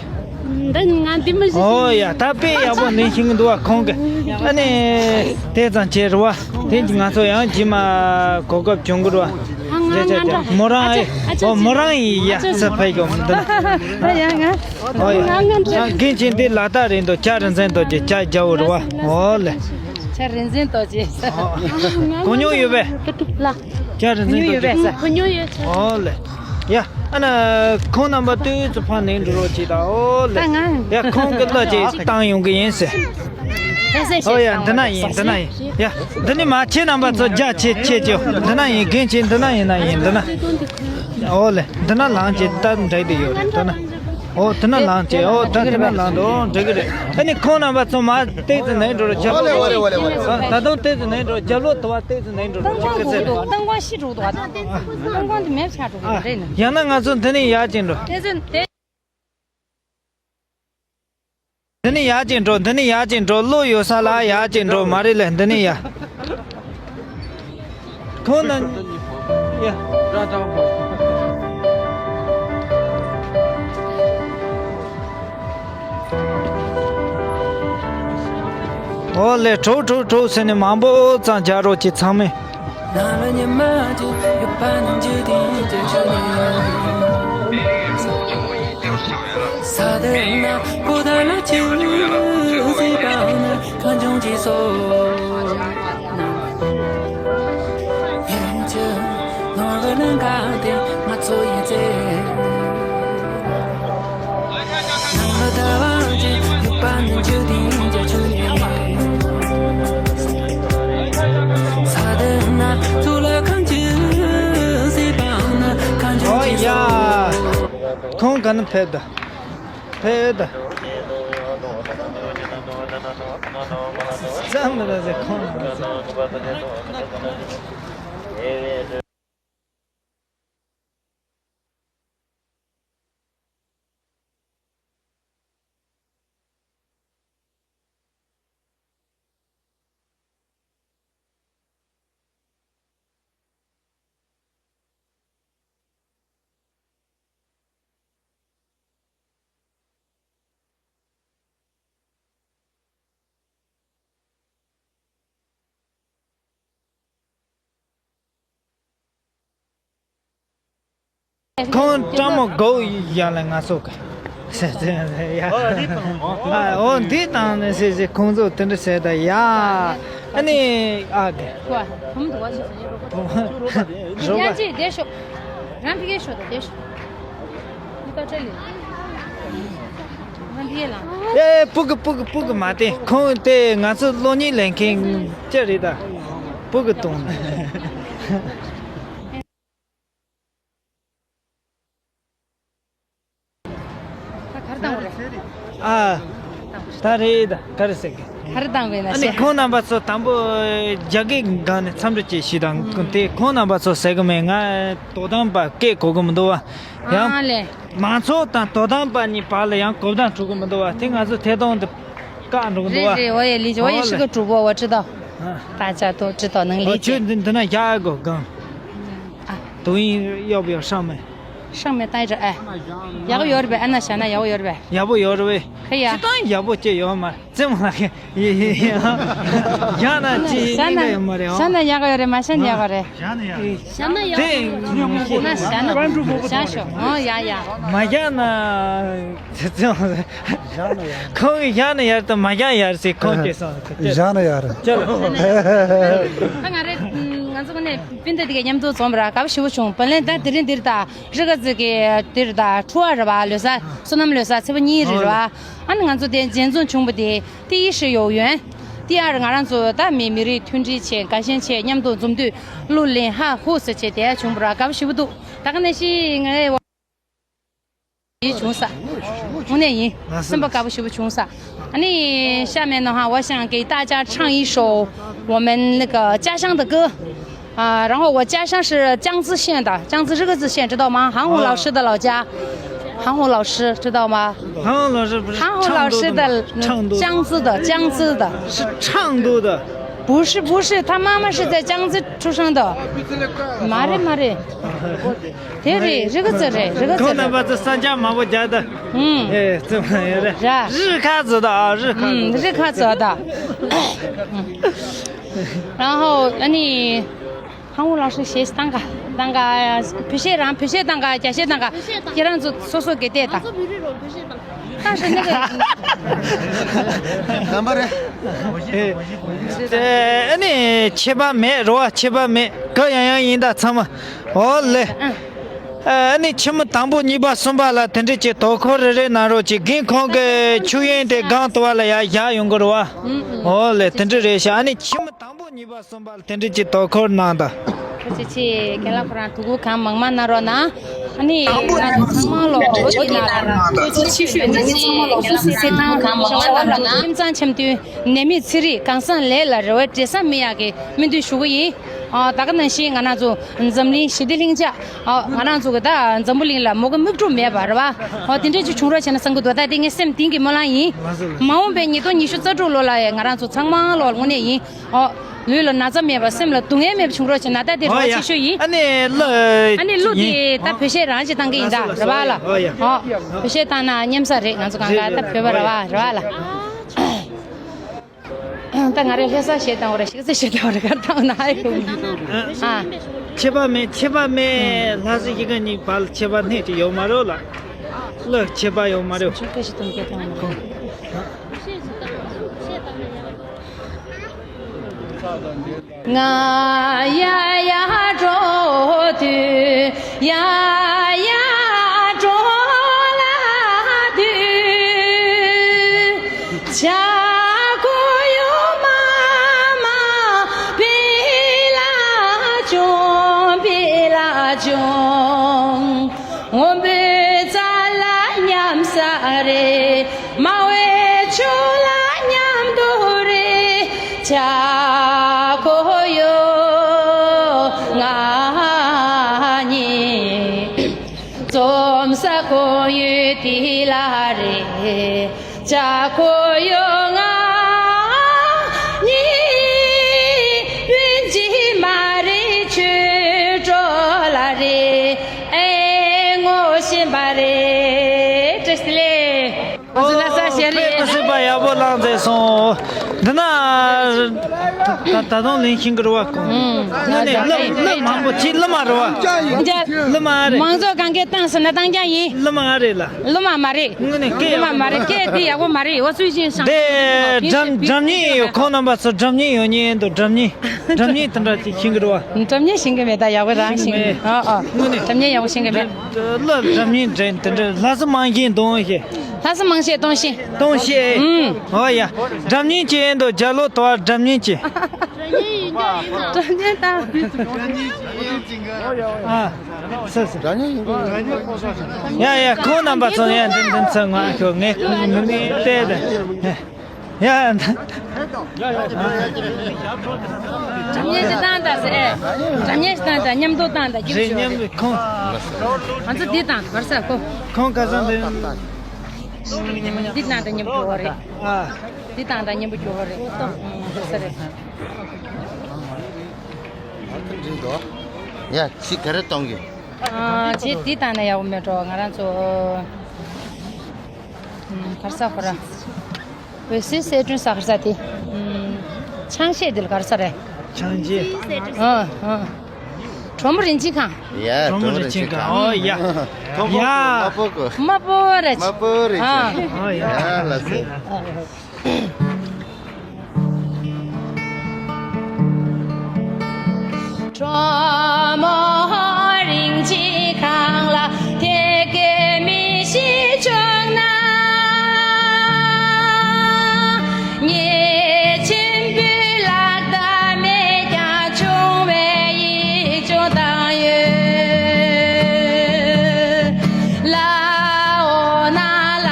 འདི་ང་འདི་མི་ཤེས། ཨོ་ཡ། ད་དཔེ་ཡག་པོ་ལེན་ཤེས་ཀྱི་འདུག་བ། ཁོང་གི། ཨ་ནི་དེ་ཙམ་བྱས་རེད་བ། དེ་ང་ཚོ་ཡང་རྗེས་མ་གོ་སྐབས་བྱུང་གི་རེད་བ། ཨ། ང་རེད། ང་ཅག་ཅག་འདྲ། མོ་རང་ཨེ། ཨ་ཅག་ཨོ། ཅག་མོ་རང་ཡིན་ཡ། ཨ་ཅག་ས་ཕ་གི་འོ་འདི་ན། ཨ་ཡ་ང་། ཨོ་ཡ། ང་ང་འདྲ། ཨ། རྒན་ཁྱེད་འདི་ལག་རྟགས་རེད་འདུག་ལྕགས་རིན་ཆེན་རྡོ་རྗེ་ལྕགས་རྒྱལ་པོ་རེད་བ། ཨོ་ལེ། ལྕགས་རིན་ཆེན་རྡོ་རྗེ། ཨོ། གོ་མྱོང་ཡོད་པས། ལ། ལྕགས་རིན་ཆེན་རྡོ་རྗེ། གོ་མྱོང་ཡོད་ཚོད། ཨོ་ལེ། ཡ། ཨ་ན་ཁོང་རྣམ་པ་ཏོག་ཙམ་ཕར་ནས་འགྲོ་རོགས་བྱེད་དང་། ཨོ་ལེ། ད་ང་། ཡ། ཁོང་གི་གླུ་ཅིག་བཏང་ཡོང་གི་ཡིན་ཟེར། ཨོ་ཡ། འདི་ན་ཡིན། འདི་ན་ཡིན། ཡ། འདི་ནི་མ་ཁྱེད་རྣམ་པ་ཚོ་རྒྱ་ཆེ་ཆེ་ཅོ། འདི་ན་ཡིན། རྒན་ཁྱེད་འདི་ན་ཡིན་ན་ཡིན། འདི་ན། ཨོ་ལེ། འདི་ན་ལངས་ཀྱི་ད་འདྲ་དེ་ཡོད་རེད། འདི་ན། ཨོ། འདི་ན་ལངས་ཀྱི། ཨོ། ད་འདི་ན་ལངས་འགྲོ་འགྲིག་གི་རེད། ཨ་ནི་ཁོང་རྣམ་པ་ཚོ་མ་ཏོག་ཙམ་ནས་འགྲོ་རོགས། རྒྱབ་ལོགས། ཨ། ད་དུང་ཏོག་ཙམ་ནས་འགྲོ། རྒྱབ་ལོགས་དུ་བ་ཏོག་ཙམ་ནས་འགྲོ་རོགས། ཁྱེད་སྐད་ཆ་རེད། ཏང་ཀོང་ཤི་འགྲོ་འདུག་བ། ཏང་ཀོང་དེ་མེད་ཆགས་འགྲོ་གི་རེད་ནི། ཡང་ན་ང་ཚོ་འདི་ནས་ཡར་ཅིག་འགྲོ། དེ་ཚོ་དེ། འདི་ནས་ཡར་ཅིག་འགྲོ། འདི་ནས་ཡར་ཅིག་འགྲོ། གློག་ཡོད་ས་ལ་ཡར་ཅིག་འགྲོ། མ་རེད་ལེ། འདི་ནས་ཡར། ཁོང་ན། ཡ། ཨོ་ལེ། གྲོགས་གྲོགས་གྲོགས་ཟེར་ནས་མང་པོ་ཙམ་རྒྱག་རོགས་གྱིས་ཚང་མས། ཁོང་ག་ན་ཕེབས་ད། ཕེབས་ད། ཙམ་མི་ར་ཟེ་ཁོང་ན་ཟེ། ཁོང་སྤྲང་མོ་སྒོ་ཡ་ལ་ང་ཚོ་ག་ཨ་འོ་འདི་དང་ནི་ཟེར་ཟེར་ཁོང་ཚོ་དེ་འདྲ་ཟེར་ད་ཡ། ཨ་ནི་ཨ་གི་རོ་པ། རང་ཕི་གེ་ཤོ་ད་དེ་ཤོ། ཨེ་སྤུ་གུ་སྤུ་གུ་སྤུ་གུ་མ་བསྟན། ཁོང་དེ་ང་ཚོ་གློག་བརྙན་ལེན་མཁན་ཅི་རེད་ད། སྤུ་གུ་གཏོང་ནས། ད་གར་བཏང་བ་རེད། ཨ། ད་རེད་ད་ག་རེ་ཟེར་གི། གར་བཏང་བས་ན་ཨ་ནི་ཤེས། ཁོང་རྣམ་པ་ཚོ་དང་པོ་རྒྱ་སྐད་སྒང་ནས་འཚམས་འདྲི་བྱེད་ཞིག་དང་དེ་ཁོང་རྣམ་པ་ཚོ་ཟེར་གི་མེད། ང་དོ་དམ་པ་སྐད་གོ་གི་མི་འདུག་བ། ཡང་ཨ་ལེ། མང་ཚོགས་དང་དོ་དམ་པ་གཉིས་བར་ལ་ཡང་གོ་བརྡ་འགྲོ་གི་མི་འདུག་བ། དེ་ང་ཚོ་ཐད་གཏོང་དུ་བཀག་འགྲོ་གི་འདུག་རེད་བ། རེད། འོ་ཡ་ལི་ཇི། འོ་ཡ། ཨོ་ཤི་ལེ། གི་གྲུབ་པོ་བ་ཅི་ད། ཨ། ད་ཅག་ཏོ་ཅི་ད་ནང་ལི་ཨོ་ཇི། ཁྱོད་འདི་འདི་ན་ཡག་གོ་གང་། ཨ། དོ་ཡིན་གཡོག་གཡོག་ཤང་མེད། ཤང་མེད་ད་ཡ་ཨ། ཡག་ཡོད་རེད་པས། ཨ་ན་ཤ་ན་ཡག་ཡོད་རེད་པས། ཡག་པོ་ཡོད་རེད་པས། ཁ་ཡ། ཅི་ད་ཡག་པོ་ཅི་ཡོད་མ། ཙེ་མ་ལ་ཁེ། ཡ་ན་ཅི་ཤ་ན་ཡག་ཡོད་མ་རེད། ཤ་ན་ཡག་ཡོད་རེད། མ་ཤ་ན་ཡག་ཡོད་རེད། ཤ་ན་ཡག་དེ་ན་ཤ་ན་ཤ་ཤོ། ཨོ་ཡ་ཡ། མ་ཤ་ན་ཙེ་ཙེ་མ་ཁོང་གི་ཤ་ན་ཡར་དང་མ་ཤ་ཡར་ཟེར་ཁོང་སྐྱེས་སོང་། ཤ་ན་ཡར། ཅི་ལ། ད་ང་རེ་ང་ཚོ་ཀ་ནས་སྤུན་ཟླ་དེ་ག་མཉམ་དུ་འཛོམས་པ་ར་དགའ་པོ་ཞེ་པོ་བྱུང་། བ་ལན་ད་དེ་རིང་འདིར་ད་རི་ག་ཙི་གི་འདིར་ད་ཁྲུ་བ་རེད་བ། ལོ་གསར་བསོད་ནམས་ལོ་གསར་ཚེས་པ་གཉིས་རེད་རེད་བ། ཨ་ནི་ང་ཚོ་དེ་མཇལ་འཛོམས་བྱུང་བ་དེ། དེ་ཡི་ཧྲི་ཡོ་ཡོན། དེ་ཡར་ང་རང་ཚོ་ད་མི་མི་རིགས་མཐུན་སྒྲིལ་བྱས། དགའ་ཞེན་བྱས། མཉམ་དུ་འཛོམས་དུས་གླུ་ལེན་ཧ་ཧུ་ཟེར་བྱས་དེ་བྱུང་བ་ར་དགའ་པོ་ཞེ་པོ་འདུག་ད་ག་ནང་བཞིན་ངའི་ཡིན་བྱུང་ས། དངོས་གནས་ཡིན། སེམས་པ་དགའ་པོ་ཞེ་པོ་བྱུང་ས། ཨ་ནི་下面的话，我想给大家唱一首我们那个家乡的歌。啊，然后我家乡是江孜县的，江孜日喀则县，知道吗？韩红老师的老家，韩红老师知道吗？韩红老师不是韩红老师的，唱都的吗？唱都的。江孜的，江孜的。是唱都的。不是，不是，他妈妈是在江孜出生的。马瑞，马瑞。 དེ་རེད། རི་ག་ཙི་རེད། རི་ག་ཙི་རེད། ཁོང་རྣམ་པ་ཚོ་ས་ཆ་མང་པོ་རྒྱག་ད། ཨུམ། ཨེ་ཙི་མ་ཡོད་རེད། ར། རི་ཁ་ཙི་ད། ཨ། རི་ཁ་ཙི། ཨུམ། རི་ཁ་ཙི་ད། 然后 ཨ་ནི་ཧང་ཧུ་ལགས་སུ་ཞེས་བཏང་ག་བཏང་ག་བོད་གཞས་རང་བོད་གཞས་བཏང་ག་རྒྱ་གཞས་བཏང་ག་ཁྱེད་རང་ཚོ་སོ་སོ་གི་བལྟས་དང་། ད་ཧྲི་ནི་གི། དམ་པ་རེད། ཨེ་ཨ་ནི་ཁྱད་པར་མེད་རོ། ཁྱད་པར་མེད། ག་ཡང་ཡང་ཡིན་ད་ཚང་མ། ཨོ་ལེ། ཨ་ནི་ཁྱི་མོ་དང་པོ་གཉིས་པ་གསུམ་པ་ལ་དེ་འདྲ་ཅིག་དོ་ཁུར་རེ་རེ་གནང་རོགས་གྱིས། རྒན་ཁོང་གི་ཆུ་ཡོན་དེ་སྒང་དུ་བ་ལ་ཡར་བཞག་ཡོང་གི་རེད་བ། ཨོ་ལེ་དེ་འདྲ་རེད་ཤག་ཨ་ནི་ཁྱི་མོ་དང་པོ་གཉིས་པ་གསུམ་པ་ལ་དེ་འདྲ་ཅིག་དོ་ཁུར་གནང་དང་། ཐུགས་རྗེ་ཆེ། རྒན་ལགས་ཁོ་རང་ཐུགས་ཁུར་གང་མང་མང་གནང་རོགས་གནང་། ཨ་ནི་ང་ཚོ་ཚང་མ་ལོ་འོ་དེ་ན་ལ་ཚོ་ཚོ་ཆེ་ཤོས་ནི་ཚང་མ་ལོ་སུ་སི་སེ་ཐང་གང་མང་མང་གནང་རོགས་གནང་། ཁྱིམ་ཚང་འཆམ་མཐུན། ནད་མེད་ཚེ་རིང་། གང་ཟག་ལས་ལ་རེ་བ་འབྲས་བཟང་སྨིན་ཡག་གི་སྨོན་འདུན་ཞུ་གི་ཡིན། ཨ་ད་ག་ནང་བཞིན་ང་རང་ཚོ་འཛམ་གླིང་ཞི་བདེ་ལྷིང་འཇགས། ཨ་ང་རང་ཚོ་གི་ད་འཛམ་བུ་གླིང་ལ་མོ་གི་མིག་འཕྲུལ་མེད་པ་རེད་བ། ཨ་དེ་འདྲ་ཅིག་བྱུང་རོགས་བྱས་ན་བསམ་གི་འདུག་ད་དེ་ངའི་སེམས་གཏིང་གི་སྨོན་ལམ་ཡིན། མ་འོངས་པའི་ཉིས་སྟོང་ཉི་ཤུ་རྩ་དྲུག་ལོ་ལ་ཡ་ང་རང་ཚོ་ཚང་མ་ལོ་དངོས་གནས་ཡིན། ཨ་ལུས་ལ་ན་ཚ་མེད་པ། སེམས་ལ་སྡུག་བསྔལ་མེད་པ་བྱུང་རོགས་བྱས་ན་ད་དེ་རེ་བ་ཆེ་ཤོས་ཡིན། ཨ་ནི་གླུ་ཨ་ནི་གླུ་དེ་ད་བོད་གཞས་རང་ཅིག་བཏང་གི་ཡིན་ད་རེད་བ་ལ། ཨ་བོད་གཞས་བཏང་ན་སྙན་ས་རེད། ང་ཚོ་གང་ག་ད་བོད་པ་རེད་བ་རེད་བ་ལ། ད་ང་རེ་ལྷ་ས་གཞས་བཏང་བ་རེད། གཞིས་རྩེ་གཞས་བཏང་བ་རེད། ག་རེ་བཏང་ན་ཨེ་ཡོང་གི། ཨ། ཁྱད་པར་མེད། ཁྱད་པར་མེད། ལྷ་ས་གཞིས་ཀ་གཉིས་བར་ལ་ཁྱད་པར་སྣེ་གཅིག་ཡོད་མ་རེད་ལ། གླུ་ཁྱད་པར་ཡོད་མ་རེད། ང་ཡ་ཡ་འགྲོ་དུས་ཡ་ཡ་འགྲོ་ལ་དུས། བྱ་སྒོ་ཡོ་མ་མ་བེ་ལ་ཅོང་བེ་ལ་ཅོང་། འོམ་བུ་ཙ་ རེད། སྨྲ་བའི་ཆོས་ལ་མཉམ་དུ་རེད། བྱ་ཁོ་ཡོ་ང་ཉིད། འཛོམས་ས་ཁོ་ཡོད་དེ་ལ་རེད། བྱ་ཁོ་ཡོ་ང་ཉིད། བུན་གྱི་མ་རེད་ཆོས་གྲོགས་ལ་རེད། ཨེ་ངོ་ཤེས་པ་རེད། བཀྲ་ཤིས་བདེ་ལེགས། ང་ཚོ་ལྷ་ས་ཞལ་ལས། དཔེ་མི་སྲིད་པ་ཡག་པོ་བླངས་མཛད་སོང་། འདི་ན་ད་ད་དུང་ལེན་ཤེས་ཀྱི་རེད་བ། ཁོང་ཨུམ། དངོས་གནས་གླུ་གླུ་མང་པོ་ཅིག་གླུ་མ་རེད་བ། འདི་གླུ་མ་རེད། མང་ཚོགས་གང་གས་བཏང་ཟེར་ན་བཏང་རྐྱང་ཡིན། གླུ་མ་རེད་ལ། གླུ་མ་མ་རེད། དངོས་གནས་སྐད་གླུ་མ་མ་རེད། སྐད་འདི་ཡག་པོ་མ་རེད། འོ་ཚུལ་ཅན་ཤང་དེ་སྒྲ་སྒྲ་སྙན་ཡོད། ཁོང་རྣམ་པ་ཚོ་སྒྲ་སྙན་ཡོད་མཁན་འདུག་སྒྲ་སྙན་སྒྲ་སྙན་དེ་འདྲ་ཅིག་ཤེས་ཀྱི་རེད་བ། སྒྲ་སྙན་ཤེས་ཀྱི་མེད། ད་ཡག་པོ་རང་ཤེས་ཀྱི་མེད། ཨ་ཨ། དངོས་གནས་སྒྲ་སྙན་ཡག་པོ་ཤེས་ཀྱི་མེད། གླུ་སྒྲ་སྙན་འདྲ་དེ་འདྲ་ལྷ་ས་མང་ཤེས་འདུག་ཤེས། ལྷ་ས་མང་ཤེས་གཏོང་ཤེས། གཏོང་ཤེས། ཨུམ། ཨོ་ཡ། སྒྲ་སྙན་ཅན་འདུག་རྒྱ་ལོ་དོ་བ་སྒྲ་སྙན་ཅན། སྒྲ་སྙན་དང་། ཨ། སོ་སོ། སྒྲ་སྙན་ཡིན་གྱི་ཡིན། ཡ་ཡ། ཁོང་རྣམ་པ་ཚོ་ཡ་འདི་འདི་ཚོ་ང་ཁྱོད་ངས་ངས་བལྟས་ཏེ། ཡ། སྒྲ་སྙན་ཞིག་བཏང་དང་ཟེར། སྒྲ་སྙན་ཞིག་བཏང་དང་། མཉམ་དུ་བཏང་དང་། རེད། མཉམ་དུ་ཁོང་། ང་ཚོ་འདི་བཏང་བར་ས་ཁོ། ཁོང་ཁ་སང་འདི། འདི་བཏང་དང་མཉམ་དུ་རེད། ཨ། འདི་བཏང་དང་མཉམ་པོ་འགྱུར་བ་རེད། ཨོ་ཏོ། ཨ་ས་རེད། ཡ། ཅི་ག་རེ་གཏོང་གི། ཨ། ཅི་འདི་བཏང་ན་ཡག་པོ་མེད་འགྲོ། ང་རང་ཚོ། ཨམ། གར་ས་ཁོ་ར། འོད་ཟེར་གསལ་སྒྲོན་ས་གར་ས་དེ། ཨམ། ཆང་གཞས་དེ་ལ་གར་ས་རེད། ཆང་གཞས། ཨ་ཨ། གྲོ་མོ་རིན་ཆེན་ཁང་། ཡ། གྲོ་མོ་རིན་ཆེན་ཁང་། ཨོ་ཡ། ཐོང་ཡ། ཁོ་མ་པོ་གོ། མ་པོ་ར་ཅི། མ་པོ་རིན་ཆེན། ཨ། ཨོ་ཡ། ཡ་ལ་སེ། གྲོ་མོ་རིན་ཆེན་ཁང་ལ་དེ་སྐད་མི་ཤེས་བྱུང་ན། ཉེས་ཆེན་པོའི་ལག་བརྡ་མེད་ཀྱང་ཆུང་བའི་ཡིད་ཆུང་བཏང་ཡོད། ལ་འོ་ན་ལ་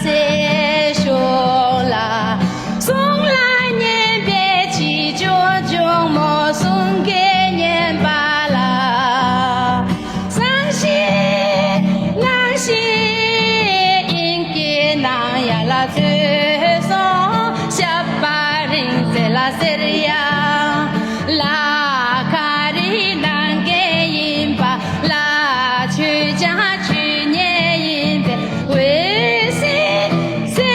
སེ་ཤོ་ལ། གསུང་ལ་སྙན་པའི་ཆེ་ཆུང་ཆུང་མོ་གསུང་སྐད་སྙན་པ་ལ། བཟང་ཞིང་སྣང་ཞིང་དབྱིངས་ཀྱི་ནང་ཡ་ལ་ཚུད་སོང་། ཞབས་པ་རིང་ཚད་ལ་ཟེར་ཡང་། ལ་ག་རེ་གནང་མཁན་ཡིན་པ། ལ་ཆོས་ཀྱང་ཆོས་ཉིད་ཡིན་པས། འོད་ཟེར་གསལ་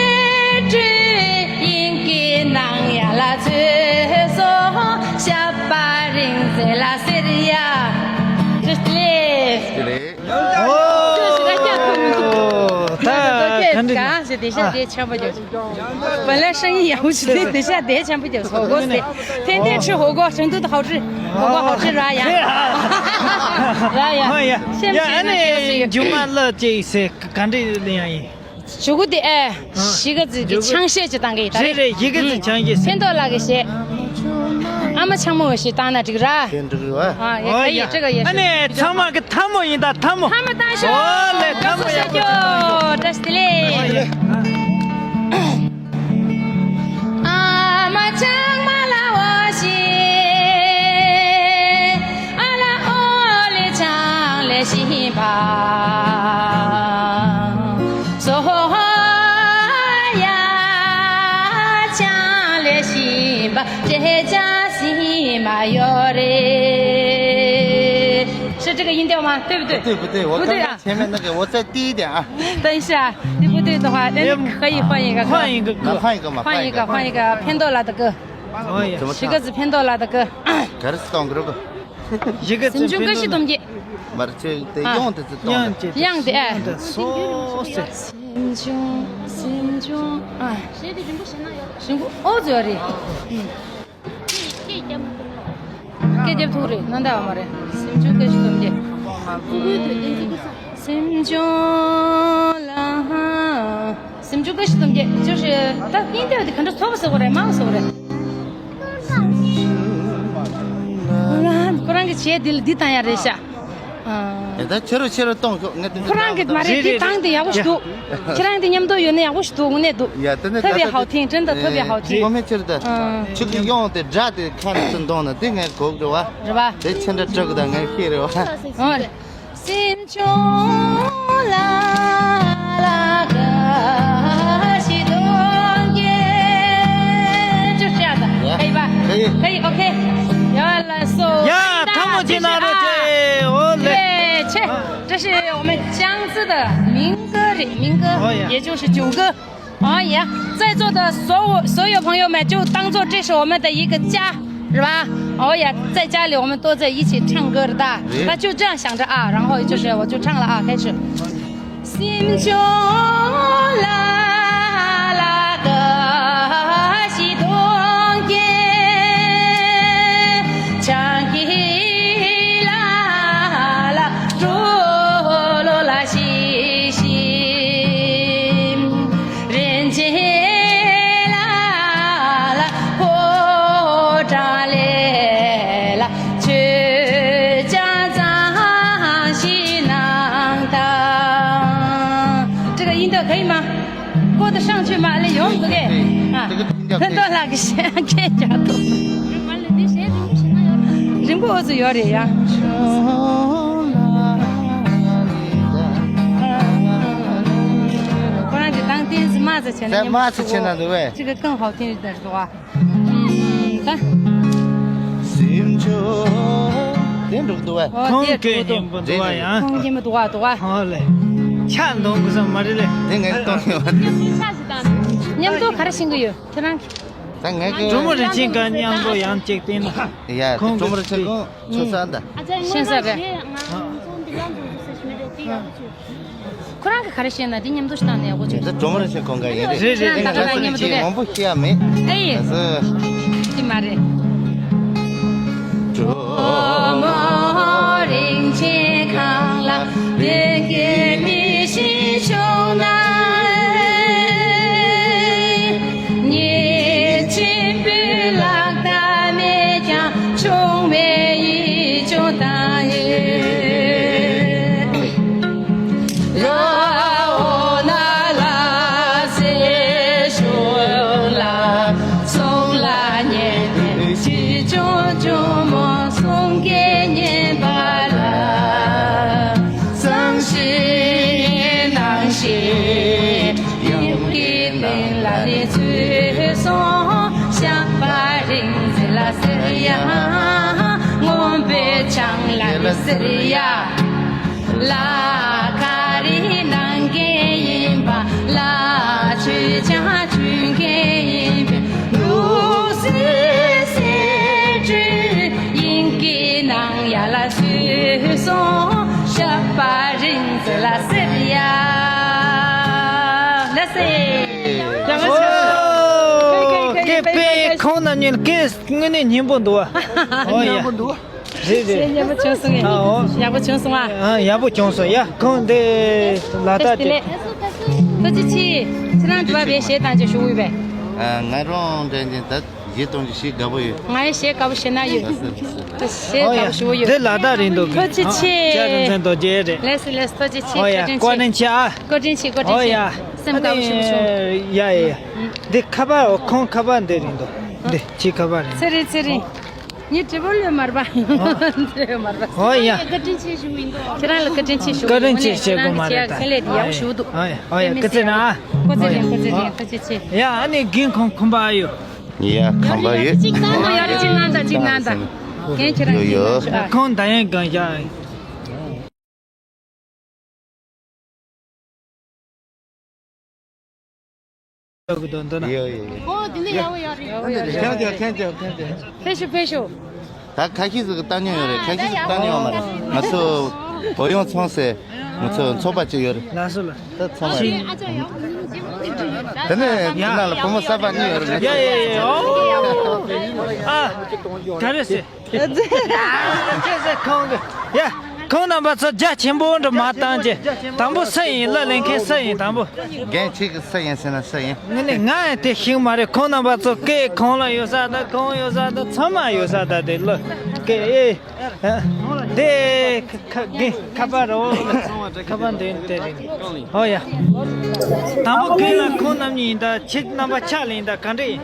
སྒྲོན་དབྱིངས་ཀྱི་ནང་ཡ་ལ་ཚུད་སོང་། ཞབས་པ་རིང་ཚད་ལ་ཟེར་ཡ། བཀྲ་ཤིས་བདེ་ལེགས། ཨོ། ད་ག་འདྲ། གང་ཞིག་བདེ་ཤ་བདེ་ཆེན་པོ་རྒྱབ། བ་ལ་ཧྲང་ཡི་ཡང་ཞིག་བདེ་ཤ་བདེ་ཆེན་པོ་རྒྱབ། ཧོ་གོ་སེ། ཐེན་ཐེན་ཁྲི་ཧོ་གོ་ཧྲང་ཏུ་ཧའོ་ཁྲི། ཧོ་གོ་ཧའོ་ཁྲི་ར་ཡ། ར་ཡ། ཧོ་ཡ། ཤེམ་ཡ། ཤེམ་ཨ་ནི་ཡ་ཡ། མཇུག་མ་ལ་ཅིག་སེ་ག་འདྲ་ལེན་ཡ་ཡིན། ཇུ་གུ་དེ་ཨེ། ཨ། གཞིས་ཀ་རྩེ་གི་ཆང་གཞས་ཅིག་བཏང་གི་ཡིན་ད། རེད་རེད། གཞིས་ཀ་རྩེ་ཆང་གཞས། ཕན་ཐོགས་ལགས་ཀྱི་གཞས། ཨ་མ་ཆང་མོ་ཞིག་བཏང་ན་འགྲིག་ར། དེ་འགྲིག་རེད་བ། ཨ་ཡ། ཨོ་ཡ། ཡ་ཡ། སྤྲེལ་ག་ཡ། ཨ་ནི་ཚང་མ་གི་ཐལ་མོ་ཡིན་ད། ཐལ་མོ། ཐལ་མོ་བཏང་ཤོག་ཨོ་ལེ། ཐལ་མོ་ཡ། བཀྲ་ཤིས་བདེ་ལེགས། ཨ་མ་ཆང་མ་ལ་འོ་ཞིག་ཨ་ལ་ཨོ་ལེ་ཆང་ལེ་ཞིག་པ། སོ་ཡ་ཅང་ལེ་ཤིན་པ་ཅེ་ཅང་སི་མ་ཡོ་རེ། ཧྲི་ཀྲི་གི་ཡིན་དེ་མ་ལྟོས་པ་ལྟོས། 不对，不对，我刚刚前面那个，我再低一点啊。等一下，你不对的话，那你可以换一个歌。换一个歌。换一个，换一个，ཕན་ཐོགས་ལ་ད་歌。 ཨོ་ཡ། གཞིས་ཀ་རྩེ་ཕན་ཐོགས་ལ་ད་ཀི། ག་རེ་གཏོང་གི་རོགས། གཞིས་ཀ་རྩེ་སེམས་ཆུང་ཀ་ཤི་སྟོང་གི། མར་ཆེ་དེ། ཨ། གཡང་དེ་ཚོ་གཏོང་། གཡང་དེ། གཡང་དེ་ཨ། དེ་སོ་སེ། སེམས་ཆུང་། སེམས་ཆུང་། ཨ། རིང་པོ་ཨོ་ཛོ་རེད། སྐད་རྒྱབ་ཐུབ་རེད། ནང་ད་བ་མ་རེད། སེམས་ཆུང་ཀ་ཤི་སྟོང་གི། སེམས་ཆུང་ལ། སེམས་ཆུང་ཀ་ཤི་སྟོང་གི་ཅོ་ཤི། ད་ཨིན་དེ་བ་དེ་ག་འདྲ་ཚོགས་པ་ཟེར་བ་རེད། མང་ཟེར་བ་རེད། ཁོ་རང་གི་བྱས་འདི་ལ་འདི་བཏང་ཡ་རེད་ཤག་ཨ། ད་ཆེ་རུ་ཆེ་རུ་གཏོང་ཤོག་ངས་དེ་ཚོ་ཁོ་རང་གིས་མ་རེད། དེ་བཏང་དེ་ཡག་པོ་ཞིག་འདུག་ཁྱེད་རང་དེ་མཉམ་དུ་ཡོད་ན་ཡག་པོ་ཞིག་འདུག་དངོས་གནས་འདུག་ཡ་དེ་ནས་特别好听，真的特别好听。ངོ་མ་ཆེ་རུ་ད། ཁྱེད་ཀྱི་གཡང་དེ་སྒྲ་དེ་ཁ་ནས་ཚུར་འདོང་ན་དེ་ངས་གོ་གི་རེད་བ། རེད་བ། དེ་ཆེ་འདྲ་སྤྲོད་གི་ད་ངས་ཤེས་རེད་བ། ཨོ་རེད། སེམས་ཆུང་ལ་ལ་དགའ་ཞིག་གཏོང་གི། 就是这样的，可以吧？可以。可以，OK。要来送。呀，他们进来了，这，哦，来。对，这，这是我们江苏的民歌，民歌，哦呀。也就是酒歌。 啊，也在座的所有所有朋友们，就当做这是我们的一个家，是吧？哦，也在家里我们都在一起唱歌的，那就这样想着啊，然后就是我就唱了啊，开始。心中啦啦个西东街，唱起啦啦。 这个音调可以吗？过得上去吗？那有这个啊，这个音调可以。很多那个先看一下都。 རིང་པོ་འོ་ཙི་ཡོད་རེད་ཡ། ཁོ་རང་གི་དང་ཏན་ཙི་མ་ཙི་བྱས་ན། མ་ཙི་བྱས་ན་འདུག་བས། 这个更好听一点是吧？嗯，来。 དེ་འགྲོ་འདུག་བས། ཁོང་གི་སྙན་པོ་འདུག་བ་ཡང་། ཁོང་སྙན་པོ་འདུག་བ་འདུག་བ། ཧོ་ལེ། ཆ་འདོང་གི་བསམ་མ་རེད་ལེ། དེ་ངས་གཏོང་ཡོད། མཉམ་དུ་ག་རེ་ཤེས་ཀྱི་ཡོད་ཁྱེད་རང་གི། ད་ངས་ཀྱི། གྲོ་མོ་རིན་ཆེན་ག་མཉམ་དུ་ཡང་གཅིག་བསྟན་ན། ཡ་ཁོང་གྲོ་མོ་རིན་ཆེན་ཁོང་ཚོ་ས་འདའ། ཤེས་ས་རེད། ཁོ་རང་གི་ག་རེ་བཤད་ན་འདི་མཉམ་དུ་བཏང་ནས་འོ་ཅིག་ད་གྲོ་མོ་རིན་ཆེན་ཁོང་ག་ཡིན་རེད། རེད་རེད། ཁྱེད་རང་ད་ག་མཉམ་དུ་རེད། མང་པོ་ཤེས་ཡ་མེད། ཨེ་ཡིན། ཨ་ཟི། དེ་མ་རེད། གྲོ་མོ་རིན་ཆེན་ཁང་ལ་བདེ་སྐྱིད་མི་ཤིང་བྱུང་ན། ཉེས་ཅན་པའི་ལག་བརྡ་མེད་ཀྱང་ཆུང་མའི་ཡིད་ཆུང་དང་ཡིན། ར་འོ་ན་ལ་སེ་ཤོ་ལ་སོང་ལ་ཉན་ཏེ་ཅི་ཅུང་ཅུང་མོ་སོང་གེ་ཉན་པ་ལ། སང་ཞིག་ནང་ཞིག་ཡུམ་གྱི་སྟེང་ལ་ནི་ཚུད་སོང་། ཞགས་པ་རིང་ཚེ་ལ་ཟེར་ཡ། སྔོན་པོའི་ཆང་ལ་ནི་ཟེར་ཡ། ལ་ཁ་རི་ནང་གི་ཡིན་པ་ལ་ཆུ་ཆང་ཆུ་གི་ཡིན་པའི་ལུག་སི་སི་ཀྲི་ཡིན་གྱི་ནང་ཡ་ལ་སུས་སོང་། ཞགས་པ་རིང་ཚེ་ལ་ཟེར་ཡ། ལ་སེ། ཡ་ང་ཚོ། ཨོ། ཁེ་ཁེ་ཁེ་ཁེ་པེ་ཁོང་རྣམ་གཉིས་ཀེ་དངོས་གནས་སྙན་པོ་འདུག་བ། ཨོ་ཡ། སྙན་པོ་འདུག་བ། རེད་རེད། ཡག་པོ་བྱུང་སོང་ངས། ཨ་འོ། ཡག་པོ་བྱུང་སོང་ཨ། ཨ་ཡག་པོ་བྱུང་སོང་། ཡ་ཁོང་འདི་ལ་དྭགས་དེ། ཐུགས་རྗེ་ཆེ། ཁྱེད་རང་དྲི་བ་བས་ཞེས་དང་ཅི་ཞུ་འོས་པས། ང་རང་འདྲ་ཅན་ད་བཞི་སྟོང་ཅིག་ཤེས་དགའ་པོ་ཡོད། ང་ཡི་ཞེས་དགའ་པོ་ཞེ་ན་ཡོད། ཞེས་ཨོ་ཡ། དགའ་པོ་ཞུ་བོ་ཡོད། འདི་ལ་དྭགས་རེད་འདུག་ཐུགས་རྗེ་ཆེ། ལྕགས་རིང་བཙན་རྡོ་རྗེ་རེད། ལགས་སོ་ལགས་སོ། ཐུགས་རྗེ་ཆེ། ཨོ་ཡ། བཀའ་དྲིན་ཆེ། བཀའ་དྲིན་ཆེ་ཨ། བཀའ་དྲིན་ཆེ། བཀའ་དྲིན་ཆེ། ཨོ་ཡ། སེམས་དགའ་པོ་ཞུ་ཞུ། ཡ་ཡ་ཡ། འདི་ཁ་པར་ཁོང་ཁ་པར་འདི་རེད་འདུག་འདི་ཁྱི་ཁ་པར་རེད། ཚེ་རིང་ཚེ་རིང་། ངའི་དྲི་བ་ལོས་མར་པ། ལོས་མར་པ། ཨོ་ཡ། བཀའ་དྲིན་ཆེ་ཞུ་མི་འདུག་ཁྱེད་རང་ལ་བཀའ་དྲིན་ཆེ་ཞུ། བཀའ་དྲིན་ཆེ་ཞུ་དགོས་མ་རེད་ད། ཁྱེད་ལས་དེ་ཡག་པོ་ཞུ་འདུག་ཨོ་ཡ་ཨོ་ཡ། སྐུ་ཚེ་ན། སྐུ་ཚེ་རིང་སྐུ་ཚེ་རིང་། ཐུགས་རྗེ་ཆེ། ཡ་ཨ་ནི་རྒན་ཁོང་ཁོམ་པ་ཡོད། ཡ་ཁོམ་པ་ཡོད། གཅིག་གནང་དང་ཡོད་རེད། གཅིག་གནང་དང་། གཅིག་གནང་དང་། རྒན་ཁྱེད་རང་ཡོད་ཡོད། ཁོང་ད་ཡང་གང་ཡ། ཡོད་ཀྱི་འདུག་འདུག་ན། ཡོད་ཡོད་ཡོད། ཨོ་དེ་ནས་ཡག་པོ་ཡོད་རེད། ཁྱེད་ཀྱི་ཁྱེད་ཀྱི་ཁྱེད་ཀྱི། ཕེབས་ཤོག་ཕེབས་ཤོག་ད་ཁ་ཤས་ཟིག་གི་ལྟ་མྱོང་ཡོད་རེད། ཁ་ཤས་ཟིག་ལྟ་མྱོང་ཡོད་མ་རེད། ང་ཚོ་བོད་ཡོངས་ཚོང་ཟེར་ང་ཚོ་ཚོགས་པ་གཅིག་ཡོད་རེད། ལགས་སོ་ལགས། ད་ཚང་མ་རེད། དེ་ནས་དེ་ནང་ལ་བུ་མོ་གསར་པ་གཉིས་ཡོད་རེད། ཡ་ཡ་ཡ། ཨོ། ཨ། ག་རེ་ཟེར། ཁྱེད་ཚོས་ཁོང་གི། ཡ། ཁོང་རྣམ་པ་ཚོ་རྒྱ་ཆེན་པོ་འདྲ་མ་བཏང་རྗེས། དང་པོ་སུ་ཡིན། གླུ་ལེན་མཁན་སུ་ཡིན། དང་པོ། རྒན་ཁྱེད་ཀྱི་སུ་ཡིན་ཟེར་ན་སུ་ཡིན། ངས་ནི་ང་ཡང་དེ་ཤེས་མ་རེད། ཁོང་རྣམ་པ་ཚོ་སྐད་ཁོང་ལ་ཡོད་ས་དང་། ཁོང་ཡོད་ས་དང་། ཚང་མ་ཡོད་ས་དང་། དེ་གླུ་སྐད་ཨེ། ཨ། དེ་ཁ་ཁ་རྒན་ཁ་པར་རོ། ཁ་པར་འདི་དེ་རེད། ཨོ་ཡ། དང་པོ་རྒན་ལ་ཁོང་རྣམ་གཉིས་ཡིན་ད་ཁྱེད་རྣམ་པ་ཆགས་ལེན་ད་ག་འདྲ་ཡིན།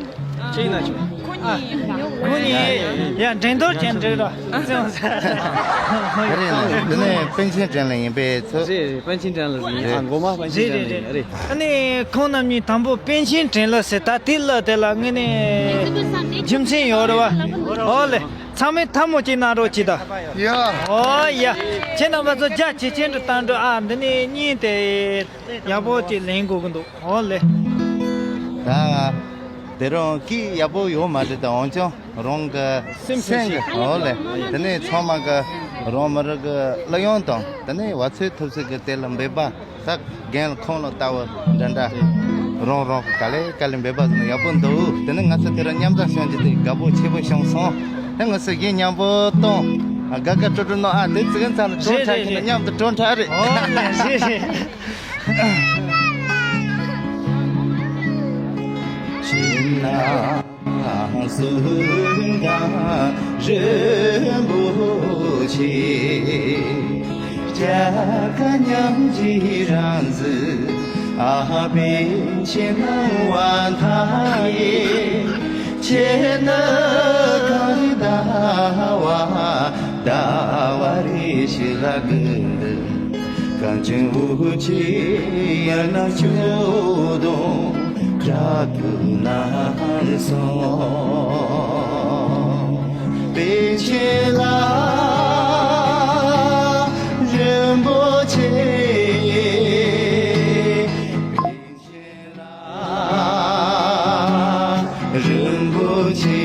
ཁྱེད་ཡིན་ན་ཆོག་ཁོང་གཉིས་ཡིན། ཡ་འགྲན་བསྡུར་ཅན་འགྲིག་རོགས། ག་རེ་ཡིན་ན་འདི་ནས་པཎ་ཆེན་དྲན་ལ་ཡིན་པས་ཚོ། རེད་རེད། པཎ་ཆེན་དྲན་ལ་ཡིན། ཨ་མགོ་མ་པཎ་ཆེན་དྲན་ལ་ཡིན། རེད། ཨ་ནི་ཁོང་རྣམ་གཉིས་དང་པོ་པཎ་ཆེན་དྲན་ལ་ཟེར་ད་དེ་ལ་དེ་ལ་ངས་ནས་རྒྱུ་མཚན་ཡོད་རེད་བ། ཨོ་ལེ། ཚང་མས་ཐལ་མོ་གཅིག་གནང་རོགས་གྱིས་ད། ཡ། ཨོ་ཡ། ཁྱེད་རྣམ་པ་ཚོ་རྒྱ་ཆེ་ཆེན་དུ་བཏང་འགྲོ་ཨ། འདི་ནས་གཉིས་དེ་ཡག་པོ་གཅིག་ལེན་དགོས་ཀྱི་འདུག་ཨོ་ལེ། ད་དེ་རིང་སྐད་ཡག་པོ་ཡོད་མ་རེད་ད། འོན་ཀྱང་རང་གི་སེམས་སེམས་ཀྱི་ཀྱི་ཨོ་ལེ། དེ་ནས་ཚང་མ་གི་རང་མི་རིགས་ཀྱི་གླུ་དབྱངས་དང་དེ་ནས་བ་ཚོད་ཐུབ་ཚོད་ཀྱི་དེ་ལ་འབད་པ། ད་རྒན་ལ་ཁོང་ལ་ལྟ་བུ་འདྲ་འདྲ། རང་རང་གི་ག་ལེ་ག་ལེ་འབད་པ་ཟིན་ན་ཡག་པོ་འདུག་དེ་ནི་ང་ཚོ་དེ་རིང་མཉམ་དུ་བྱུང་རྒྱུ་དེ་དགའ་པོ་ཆེ་པོ་བྱུང་སོང་། དེ་ང་ཚོ་གཞས་མཉམ་པོ་གཏོང་། དགའ་དགའ་སྤྲོ་སྤྲོ་གནང་ཨ། དེ་ཚིག་ཚང་ལ་གྲོགས་རེད་ཁྲ་རེད་ཁྱེད་རེད། མཉམ་དུ་གྲོགས་ཁྲ་རེད། ཨོ་ལེ་རེད་རེད། ང་གསུང་དང་རིན་པོ་ཆེ། སྐྱབས་མཁའ་མཉམ་མཇལ་རང་གཟིགས་ཨ། པཎ་ཆེན་སྣང་བ་མཐའ་ཡས། ཁྱེད་ནི་གང་ཟླ་བ་ཟླ་བ་རེ་ཞིག་ལ་གུས་འདུད། གངས་ཅན་འོད་ཀྱི་ཡར་སྣང་སྐྱོ་གདུང་དྲག་ཏུ་གནང་སོང་། པཎ་ཆེན་ལགས་རིན་པོ་ཆེ། པཎ་ཆེན་ལགས་རིན་པོ་ཆེ།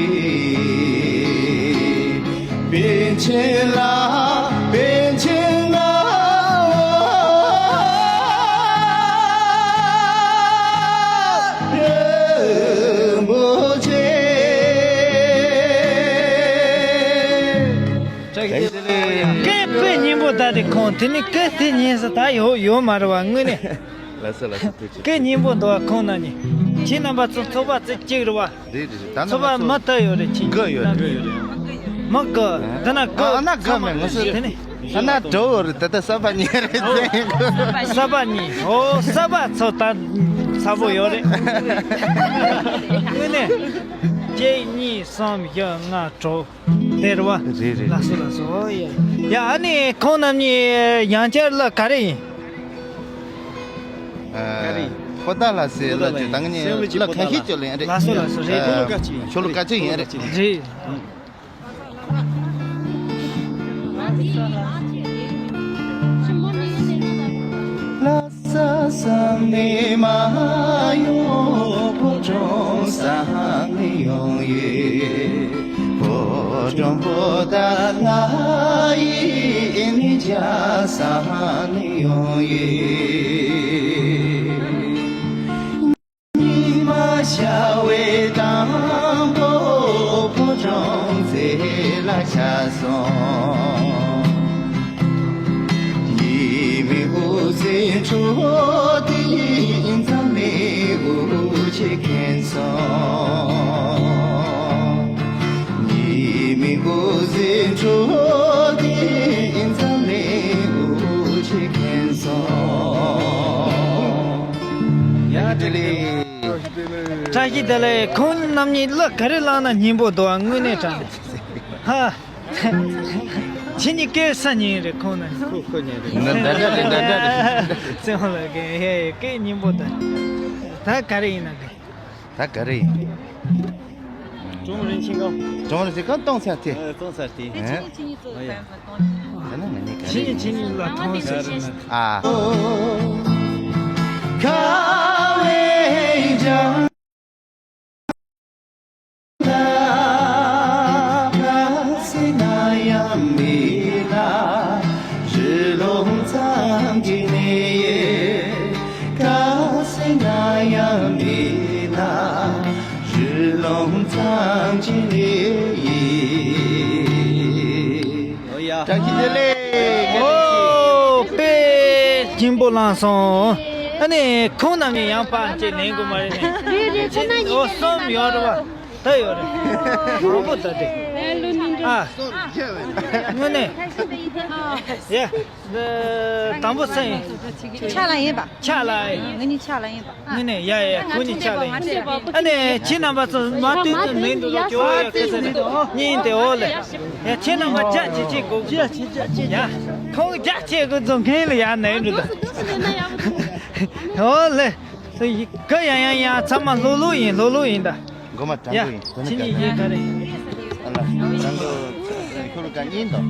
པཎ་ཆེན་ལགས། པཎ་ཆེན་ལགས་རིན་པོ་ཆེ། སྐད་དཔེ་སྙན་པོ་ད་དེ་ཁོང་དེ་ནི་སྐད་དེ་ཉན་ས་ད་ཡོད་ཡོད་མ་རེད་བ་དངོས་གནས། ལགས་སོ་ལགས་སོ། ཐུགས་རྗེ་ཆེ། སྐད་སྙན་པོ་འདུག་བ་ཁོང་རྣམ་གཉིས། ཁྱེད་རྣམ་པ་ཚོ་ཚོགས་པ་ཚོ་གཅིག་རེད་བ། རེད་རེད་རེད། ད་ཚོགས་པ་མ་ལྟ་ཡོད་རེད་ཁྱེད་དགའ་ཡོད་རེད། མ་དགའ། འདི་ན་དགའ། ཨ་ན་དགའ་མེད། ང་ཚོ་དེ་ནི་ཨ་ན་དྲོ་རེད། ད་ལྟ་གསར་པ་གཉིས་རེད། གསར་པ་གཉིས། ཨོ་གསར་པ་ཚོ་ད་ཚ་པོ་ཡོད་རེད། དངོས་གནས་གཅིག་གཉིས་གསུམ་བཞི་ལྔ་དྲུག་དེ་རེད་བ། རེད་རེད། ལགས་སོ་ལགས་སོ། ཨོ་ཡ་ཡ། ཨ་ནི་ཁོང་རྣམ་གཉིས་ཡང་བསྐྱར་ལ་ག་རེ་ཡིན། ཨ། ག་རེ་ཡིན། པོ་ཏཱ་ལ་ཟེར་ལ་ཅིག་ད་ངས་སེམས་ཀྱི་ལ་པོ་ཏཱ་ཁ་ལ་ཤས་ཅོ་ལེན་རེད། ལགས་སོ་ལགས་སོ། རེད། ཨ། ཆོ་ལོ་ཀ་ཅི་ཡིན་རེད། རེད། ལྷ་ས་ས་ནས་མ་ཡོང་། ཕོ་བྲང་ས་ནས་ཡོང་ཡོད། ཕོ་བྲང་པོ་ཏཱ་ལ་ཡིན། རྒྱ་ས་ནས་ཡོང་ཡོད། ཉི་མ་ཤར་བའི་དང་པོ་ཕོ་བྲང་རྩེ་ལ་ཆགས་སོང་། ཉི་མའི་འོད་ཟེར་འཕྲོ་དེ་འཛམ་གླིང་འོད་ཆེ་ཁེངས་སོང་། ཉི་མའི་འོད་ཟེར་འཕྲོ་དེ་འཛམ་གླིང་འོད་ཆེ་ཁེངས་སོང་། ཡ་བདེ་ལེགས། བཀྲ་ཤིས་བདེ་ལེགས། ཁོང་རྣམ་གཉིས་གླུ་ག་རེ་བླངས་ན་སྙན་པོ་འདུག་ཨ། དངོས་གནས་དྲང་། ཧ། ཁྱེད་གཉིས་སྐད་ས་ཉན་རེད་ཁོང་རྣམ་གཉིས། ཁོ་ཁོ་ཉན་རེད། འདྲ་འདྲ་རེད། འདྲ་འདྲ་རེད། བཙན་དབང་ལགས་ཀྱི་ཧེ་སྐད་སྙན་པོ་དང་། ད་ག་རེ་ཡིན་ན་གི། ད་ག་རེ་ཡིན། ཀྲུང་རིན་ཆེན་ཀང་། ཀྲུང་རིན་ཆེན་ཀང་གཏོང་ཚར་ཏེ། ཨ། གཏོང་ཚར་ཏེ། ཨ། ད་ན་ང་ནི་ག་རེ་ཡིན། ཁྱེད་གཉིས་ལ་མཐོང་ཟེར་ན། ཨ། ཁ་བའི་ལྗང་། ལ་ག་སེ་ན་ཡང་མེད་ན་རི་ལུང་ཙམ་གྱི་གནས། ག་སེ་ན་ཡང་མེད་ན་རི་ལུང་ཙམ་གྱི་གནས། ཨོ་ཡ། བཀྲ་ཤིས་བདེ་ལེགས། ཨོ་དཔེ་སྙན་པོ་བླངས་སོང་། ཨ་ནི་ཁོང་རྣམ་གཉིས་ཡང་པར་ཅིག་ལེན་དགོས་མ་རེད་ནས། རེད་རེད། ཁོ་རྣམ་གཉིས་ཨོ་གསུམ་ཡོད་རེད་བ། ད་ཡོད་རེད། མང་པོ་ད་དེ། ཨ། དངོས་གནས། ཡ། དང་པོ་སེང་། ཕྱག་ལ་ཡིན་པ། ཕྱག་ལ་ཡིན། ང་གཉིས་ཕྱག་ལ་ཡིན་པ། ངས་ནས་ཡ་ཡ་ཁོ་གཉིས་ཕྱག་ལ་ཡིན། ཨ་ནས་ཁྱེད་རྣམ་པ་ཚོ་མ་བསྟུན་དུ་མིང་འདུག་ལ་ཅོ་ཡ་ཁ་ས་ནས་གཉིས་དེ་འོ་ལེ། ཡ་ཁྱེད་རྣམ་པ་ཇ་ཆེ་ཆེ་གོ། ཇ་ཆེ་ཇ་ཆེ། ཡ་ཁོང་ཇ་ཆེ་གོ་ཚོ་མཁན་ལ་ཡ་ནས་འགྲོ་ད། འོ་ལེ། ག་ཡ་ཡ་ཡ་ཚང་མ་ལྷོ་ལྷོ་ཡིན། ལྷོ་ལྷོ་ཡིན་ད། མགོ་མ་དྲང་པོ་ཡིན། དེ་ནི་ཁྱེད་ག་རེ། ཨ་ལ། དྲང་པོ་ཁྱོད་ལ་ག་ཉིན་དང་།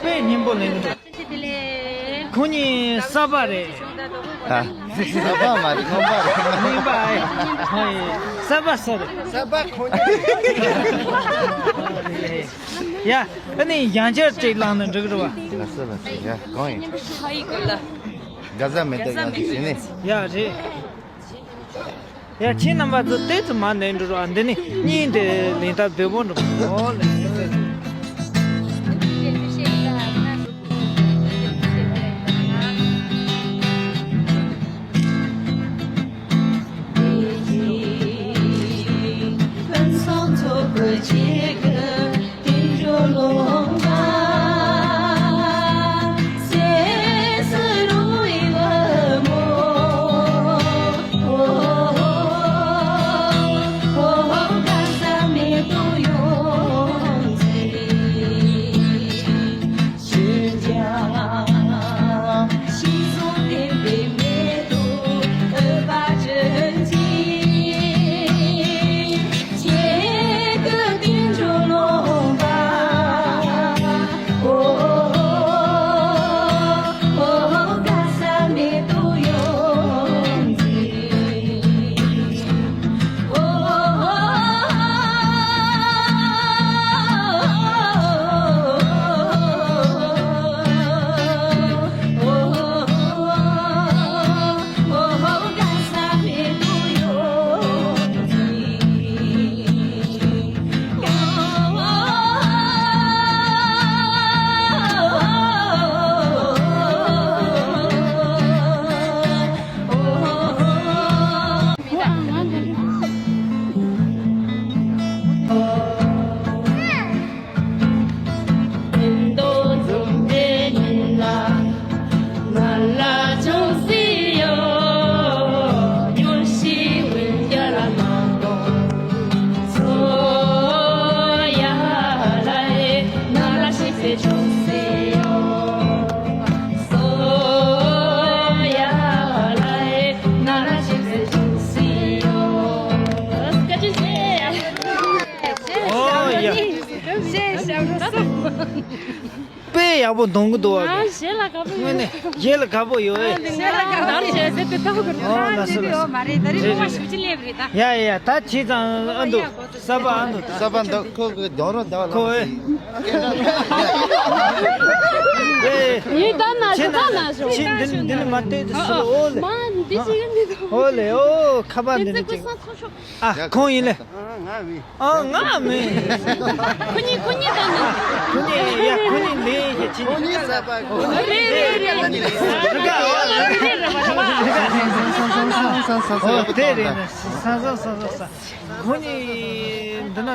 དཔེ་སྙན་པོ་ལེན་གི་འདུག་ཁོ་གཉིས་གསར་པ་རེད། ཨ། གསར་པ་མ་རེད། སྔོན་པ་རེད། སྔོན་པ་ཨེ། ཧོ་ཡེ། གསར་པ་སུ་རེད། གསར་པ་ཁོ་གཉིས་རེད། ཡ། ཨ་ནི་ཡང་བསྐྱར་ཅིག་བླངས་ན་འགྲིག་རེད་བ། ལ་སུ་ལ་སུ་ཡ་གང་ཡིན། ག་ས་མེད་དུ་ཡང་ཅིག་ཟེར་ནས། ཡ་རེད། ཡ་ཁྱེད་རྣམ་པ་ཚོ་ཏོག་ཙམ་མར་ནས་འགྲོ་རོགས། འདི་ནི་གཉིས་དེ་ལེན་ཐབས་བདེ་པོ་འགྲོ། འོ་ལེ། ཨོ་ཡ། དཔེ་ ཡག་པོ་གཏོང་གི་འདུག་བ། ཨ་གཞས་ལ་དགའ་པོ་ཡོད། དངོས་གནས་གཞས་ལ་དགའ་པོ་ཡོད་ཨེ། གཞས་ལ་དགའ་པོ་ཡོད་ཟེར་ཏེ་ལྟ་བུ་གི་རེད། ཨོ་ལགས་སོ་ལགས་སོ། མ་རེད། ད་རེས་རེད་ངོ་མ་རེད། ཞུ་ཅི་ལེབ་རེད་ད། ཡ་ཡ་ད་བྱས་ཙང་ཨ་འདུག་ས་པ་ཨ་འདུག་ས་པ་འདུག་ཁོ་གི་རྒྱང་རོ་འདྲ་བ་ཁོ་ལ་ཨེ། ཡིན་ད་ན་ཞུ་ད་ན་ཞུ། ཁྱེད་འདི་འདི་ནི་མ་བལྟས་དུས་སུ་ཨོ་ལེ། མ་འདི་ཞིག་ཡིན་འདི་དང་། ཨོ་ལེ་ཨོ་ཁ་པ་འདི་ནི་ཅིག་ཨ་ཁོང་ཡིན་ལེ། ཨ་ང་མིན། ཁོ་གཉིས་ཁོ་གཉིས་ད་ནི། ཁོ་གཉིས་ཡ་ཁོ་གཉིས་མིན་ཞེས་ཁྱེད་གཉིས། ཁོ་གཉིས་ས་པ་ཁོ་གཉིས། རི་ག་ཨོ་ལེ་རི་རི་རི་རི། ཨོ་དེ་རེད་ན་ས་ས་ས་ས་ས། ཁོ་གཉིས་འདི་ན་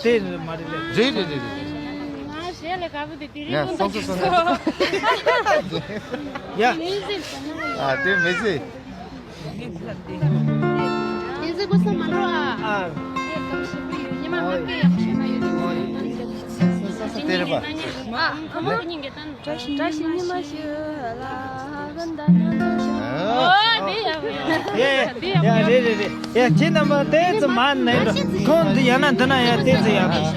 དེ་མ་རེད་ལེ། རེད་རེད་རེད་རེད། ང་གཞས་ལ་དགའ་པོ་དེ་དེ་རིང་ཡ་ཀུན་སོང་ཏོ་སོང་ཞིག་སོང་། ཡ། ཨ་དེ་མི་ཟེར། ཡིན་ཟེར་གོ་ས་མ་འགྲོ་ཨ། ཨ། ཨེ་གང་ཞིག་པོ་ཡོད་ཉི་མ་ང་སྐད་ཡག་ཤོས་མ་ཡོད་དེ། དེ་རེད་པ། ཨ་ཁོ་མོ་སྙིང་གི་ད། བཀྲ་ཤིས་བཀྲ་ཤིས་ཉི་མ་ཞིག་ལ་བུ་འདྲ་མཉམ་དུ་བཞུགས། ཨོ་དེ་ཡག་པོ་ཡོད། ཡ་ཡ་རེད་རེད་རེད། ཡ་ཁྱེད་རྣམ་པ་དེ་ཙམ་མ་ནས་ཁོང་འདི་ཡང་ན་འདི་ན་ཡ་དེ་ཙམ་ཡག་འདུག་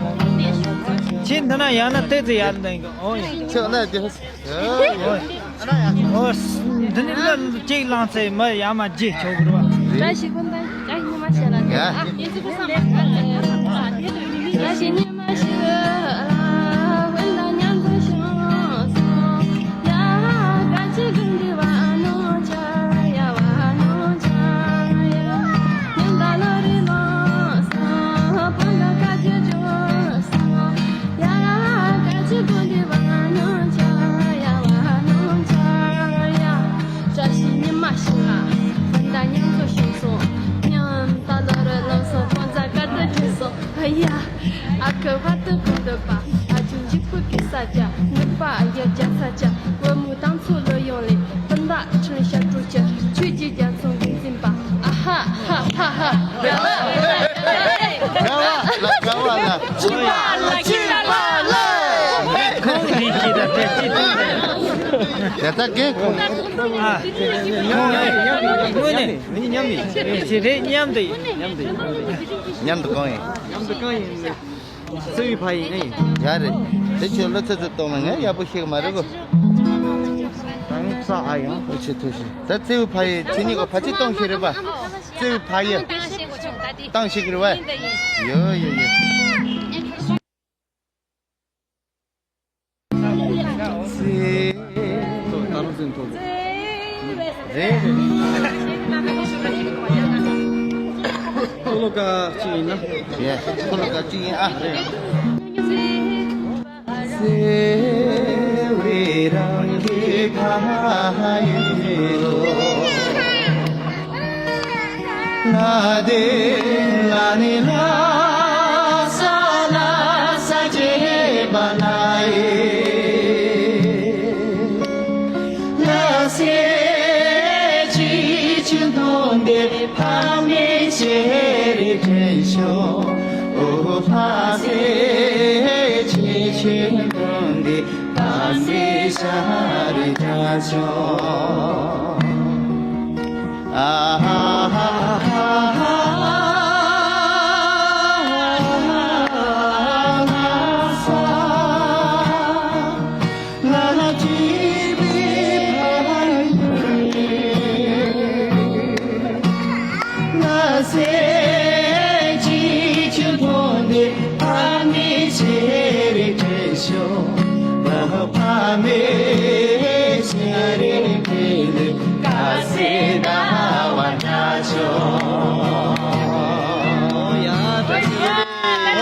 ཁྱེད་འདི་ན་ཡང་ན་དེ་ཙམ་ཡག་འདུག་ཨོ་ཡ། ཁྱོད་ན་དེ། ཨོ། འོ། འདི་ནི་ལ་གཅིག་ལངས་ཚེ་མ་ཡ་མ་བརྗེད་ཆོག་གི་རེད་བ། བཀྲ་ཤིས་ཀུན་ད་བཀྲ་ཤིས་ཉི་མ་ཞིག་ལ་ཡ། ཨ་ཡིན་ཚུལ་ཁུ་སང་མ་བཀྲ་ཤིས་ཉི་མ་ཞིག་ལ་ཀུན་ད་མཉམ་དུ་བྱུང་སོང་། ཡ་བཀྲ་ཤིས་ཀུན་འདི་བ་ནོ་ཆ་ཡ་བ་ནོ་ཆ་ཡ། ཉི་ཟླ་ལོ་རེ་ལོ་སོང་། བུ་ལ་ཁ་ཆེ་བྱུང་སོང་། ཡ་ཡ་ཡ། བཀྲ་ཤིས་ཀུན་འདི་བ་ནོ་ཆ་ཡ་བ་ནོ་ཆ་ཡ། བཀྲ་ཤིས་ཉི་མ་ཞིག་ལ་བུ་འདྲ་མཉམ་དུ་བྱུང་སོང་། ཉི་ཟླ་ལོ་རེ་ལོ་སོང་། བོད་ཟླ་སྐར་དུ་འཁྲིལ་སོང་། ཨ་ཡ། ཨ་ཁུ་བར་དུ་ཁོང་དུ་པ། ཨ་ཆུང་འཇིགས་པོ་གི་ས་ཆ། ནུབ་པ་ཡ་རྒྱ་ས་ཆ། བུ་མོ་དང་ཚོ་ལོ་ཡོང་ལེ། བུ་འདྲ་ཁྲིམས་ཤ་སྤྲོད་ཆེ། ཆོས་ཀྱི་རྒྱ་མཚོ་འགན་འཛིན་པ། ཨ་ཧ་ཧ་ཧ་ཧ། དགའ་བ་ལ་དགའ་བ་ལ། ཅི་པ་ལ་ཅི་པ་ལ། ཁོང་གིས་ཅི་ད་དེ་ཅི་ད། ད་ལྟ་རྒན་ཁོང་། ཨ། ཁོང་ཨེ། དངོས་གནས་མི་གཉིས་མཉམ་ཡིན། ཅི་རེད་མཉམ་དུ་ཡིན། མཉམ་དུ་ཡིན། མཉམ་དུ་གང་ཡིན། མཉམ་དུ་གང་ཡིན། བརྩེ་བའི་ཕ་ཡིན་ཨེ་ཡིན། ཡ་རེད། དེ་ཁྱོད་ལོ་ཚོད་ཚོད་གཏོང་ན་ངས་ཡག་པོ་ཤེས་ཀྱི་མ་རེད་གོ། ད་ངས་ས་ཨ་ཡང་། ཐུགས་རྗེ་ཆེ་ཐུགས་རྗེ་ཆེ། ད་བརྩེ་བའི་ཕ་ཡིན་ཁྱེད་གཉིས་ཀ་ཕ་ཚིག་གཏོང་ཤེས་རེད་པ། བརྩེ་བའི་ཕ་ཡིན། བཏང་ཤེས་ཀྱི་རེད་པ། ཡོ་ཡོ་ཡོ། རེད་རེད། ཁོ་ལོ་ཀ་གཅིག་ཡིན་ན། ཡེ། ཁོ་ལོ་ཀ་གཅིག་ཡིན་ཨ། རེད། བརྩེ་བའི་རང་གི་ཕ་ཡུལ་ལོ། ལ་དེ་ལ་ནི་ལ་ས་ལ་ས་ཅེ་བ་ན་ཡེ། ལ་སེ་ཅི་ཅི་དོན་དེ་ཕ་མེས་ཆེ་རེ་དྲན་ཤོག་ཨོ་ཕ་སེ་ཅི་ཅི་དོན་དེ་ཕ་སེ་ཤ་རེ་དྲན་ཤོག་ཨ་ཧ་ཧ་ཧ་ཧ།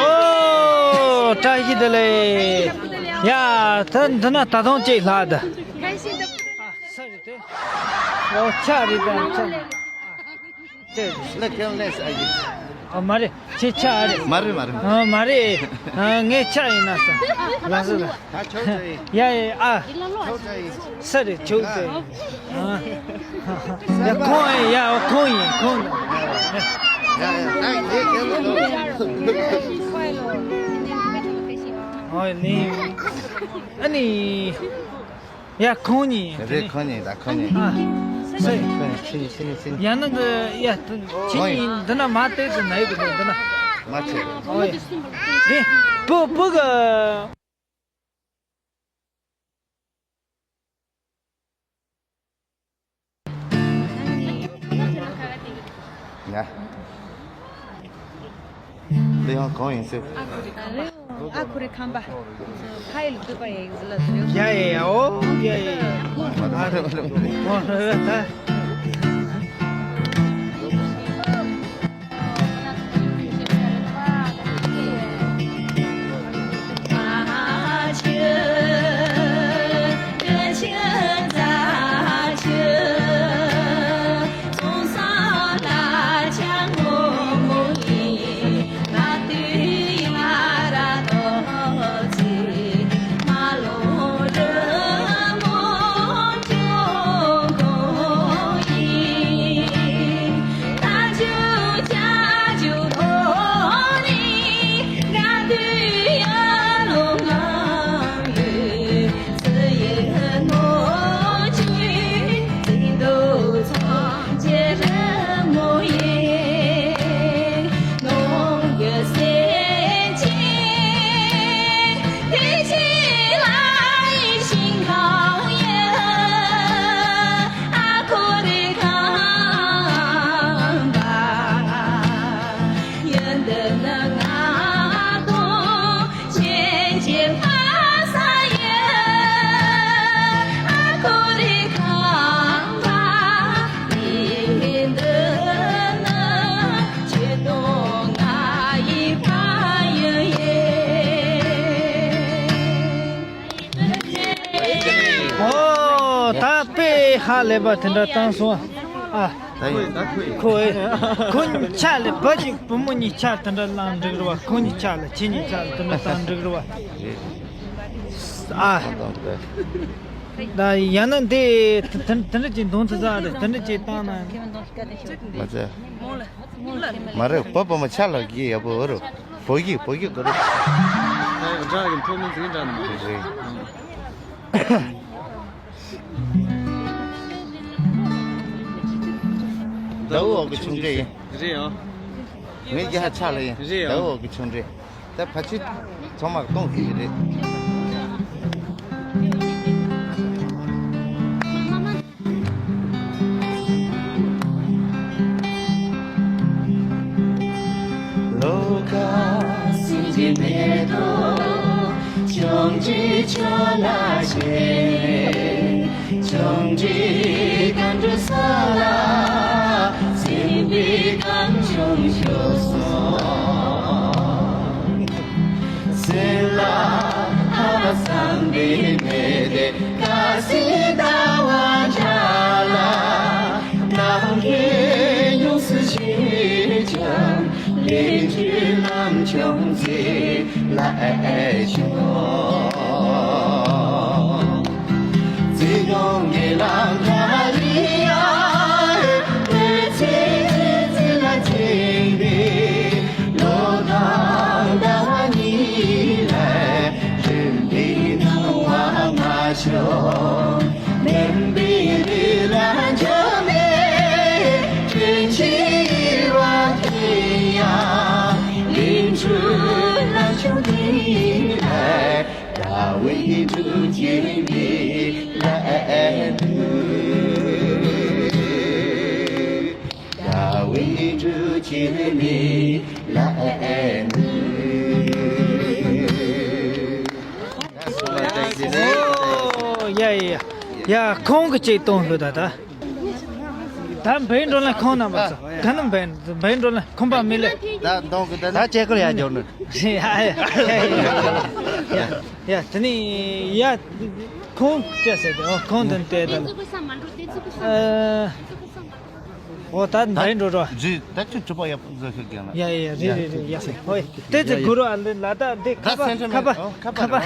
ཨོ། བཀྲ་ཤིས་བདེ་ལེགས། ཡ། ད་འདི་ན་ད་དུང་ཅིག་ལྷག་ད། ཨ། ས་རེད་དེ། ཨོ། ཆ་རེད་ད་ཆ། ལ་ཁེལ་ལེས་ཨ་ཡི། ཨ། མ་རེད། ཁྱེད་ཆ་རེད། མ་རེད་མ་རེད། ཨ། མ་རེད། ཨ། ངའི་ཆ་ཡིན་ན་ས། ལགས་སོ་ལགས། ད་ཆོག་ཆོག་ཡིན། ཡ་ཡ་ཨ། ཆོག་ཆོག་ཡིན། ས་རེད་ཆོག་ཆོག་ཡིན། ཨ། ཡ་ཁོང་ཡིན། ཡ་ཁོང་ཡིན་ཁོང་ཡིན། ཡ་ཡ་ད་ངས་ཁྱེད་ལ་ཨོ་ནི། ཨ་ནི། ཡ་ཁོང་གཉིས། རེད་ཁོང་གཉིས་ད་ཁོང་གཉིས། ཨ། སེ། ཁོང་གཉིས་ཕྱི་ནས་ཕྱི་ནས་ཕྱི་ནས། ཡང་ན་འདི་ཡ་ཕྱི་ནས་འདི་ན་མ་བལྟས་ཙམ་ན་ཡོད་འདུག་འདི་ན། མ་བྱེད། ཨོ་ཡ། དེ་བུ་བུ་ག་ཡ། འདི་ཡང་གང་ཡིན་ཟེར། ཨ་ཁུ་རི་ཁམས་པ། ཕ་ཡུལ་སྟོད་པ་ཡིན་ཟེར་ལ་ཟེར། ཡ་ཡ་ཡ། ཨོ་ཡ་ཡ་ཡ། ཨོ། ད་དཔེ་ཧ་ལས་པ་དེ་འདྲ་བཏང་སོང་ཨ། ད་ཡིན། ཁོ་ཁོ་གཉིས་ཆ་ལ་བུ་གཅིག་བུ་མོ་གཉིས་ཆ་དེ་འདྲ་བླངས་འགྲིག་རེད་བ། ཁོ་གཉིས་ཆ་ལ་ཁྱེད་གཉིས་ཆ་ལ་དེ་འདྲ་བཏང་འགྲིག་རེད་བ། ཨ། ད་ཡང་ན་འདི་དེ་དེ་འདྲ་ཅིག་འདོན་ཐུབ་ས་རེད། དེ་འདྲ་ཅིག་བཏང་ན། མ་ཚད། མ་རེད། བུ་བུ་མོ་ཆ་ལ་གི་ཡག་པོ་རེད། བོད་ཡིག་བོད་ཡིག་གོ་རེད། ད་འདྲ་གི་མཐོ་དམན་ཟིན་འདྲ་ནི་མ་རེད། རེད། ཟླ་བ་འོག་གི་ཆུང་འདྲེ་ཡིན། རེད་ཡ། ངའི་རྒྱ་ཧ་ཆག་ལ་ཡིན། རེད་ཡ། ཟླ་བ་འོག་གི་ཆུང་འདྲེ། ད་ཕ་ཆུ་ཚང་མ་གཏོང་གི་རེད། ལོ་ཀ་སྲིན་གྱི་མེ་ཏོག་ཆུང་ཆུང་ཆུང་ལ་ཆེ། ཆུང་འདྲིས་གང་འགྲོ་ས་ལ། སེམས་པའི་གང་བྱུང་ཤོག་སོང་། སེམས་ལ་ཧ་བ་བསམ་པའི་མེ་དེ། ཀ་སི་ཟླ་བ་འཇའ་ལ། ནམ་མཁའི་ཡོངས་སུ་ཞེས་ཀྱང་། ལས་འབྲས་རྣམ་བྱུང་ཚེ་ལ་ཨེ་ཤོག། ཚེ་གང་གི་ལམ་བྲལ་རི་ཡ། བོད་ཚེ་ཚེ་ལ་འཛིན་པའི་ལོ་དང་ཟླ་བ་གཉིས་ལ། རིམ་པས་སྣང་བ་མ་ཤོར། མུན་པའི་རི་ལ་འཇོམས་པའི་དྲིན་ཆེན་ཡིད་བ་འཐུལ་ཡང་། ལས་འབྲས་རྣམ་བྱུང་འདི་ལ། ཟླ་བའི་འབྲུ་གཅིག་མི་ལ་ཨེ་ནུས། ཟླ་བའི་འབྲུ་གཅིག་མི་ལ་ཨེ་ནུས། ཨོ་ཡ་ཡ་ཡ། ཡ་ཁོང་གི་ཅིག་གཏོང་ལོ་ད་ད། ད་འབའ་འགྲོ་ལ་ཁོང་རྣམ་པ་ཚོ། ག་ནི་འབའ་འབའ་འགྲོ་ལ་ཁོང་པ་མི་ལེ། ད་གདོང་གི་ད་ད་ཅེ་ཀོ་ལ་ཡ་འཇོག་ནི། ཡ་ཡ་ཡ་ཡ། ཡ་དེ་ནི་ཡ་ཁོང་ཅེ་ཟེར་ཏེ། ཨོ་ཁོང་དེ་ནི་དེ་ད་ལ། ཨ། ཨོ་ད་འབའ་འགྲོ་རོ། ཇི་ད་ཅི་ཅི་པ་ཡ་ཟ་ཤི་གན་ལ། ཡ་ཡ་ཡ་རེད་རེད་རེད། ཡ་ཧོ་དེ་ཚེ་གུ་རུ་ཨ་ལེ་ལ་ད་འདི་ཁ་པ་ཁ་པ་ཁ་པ།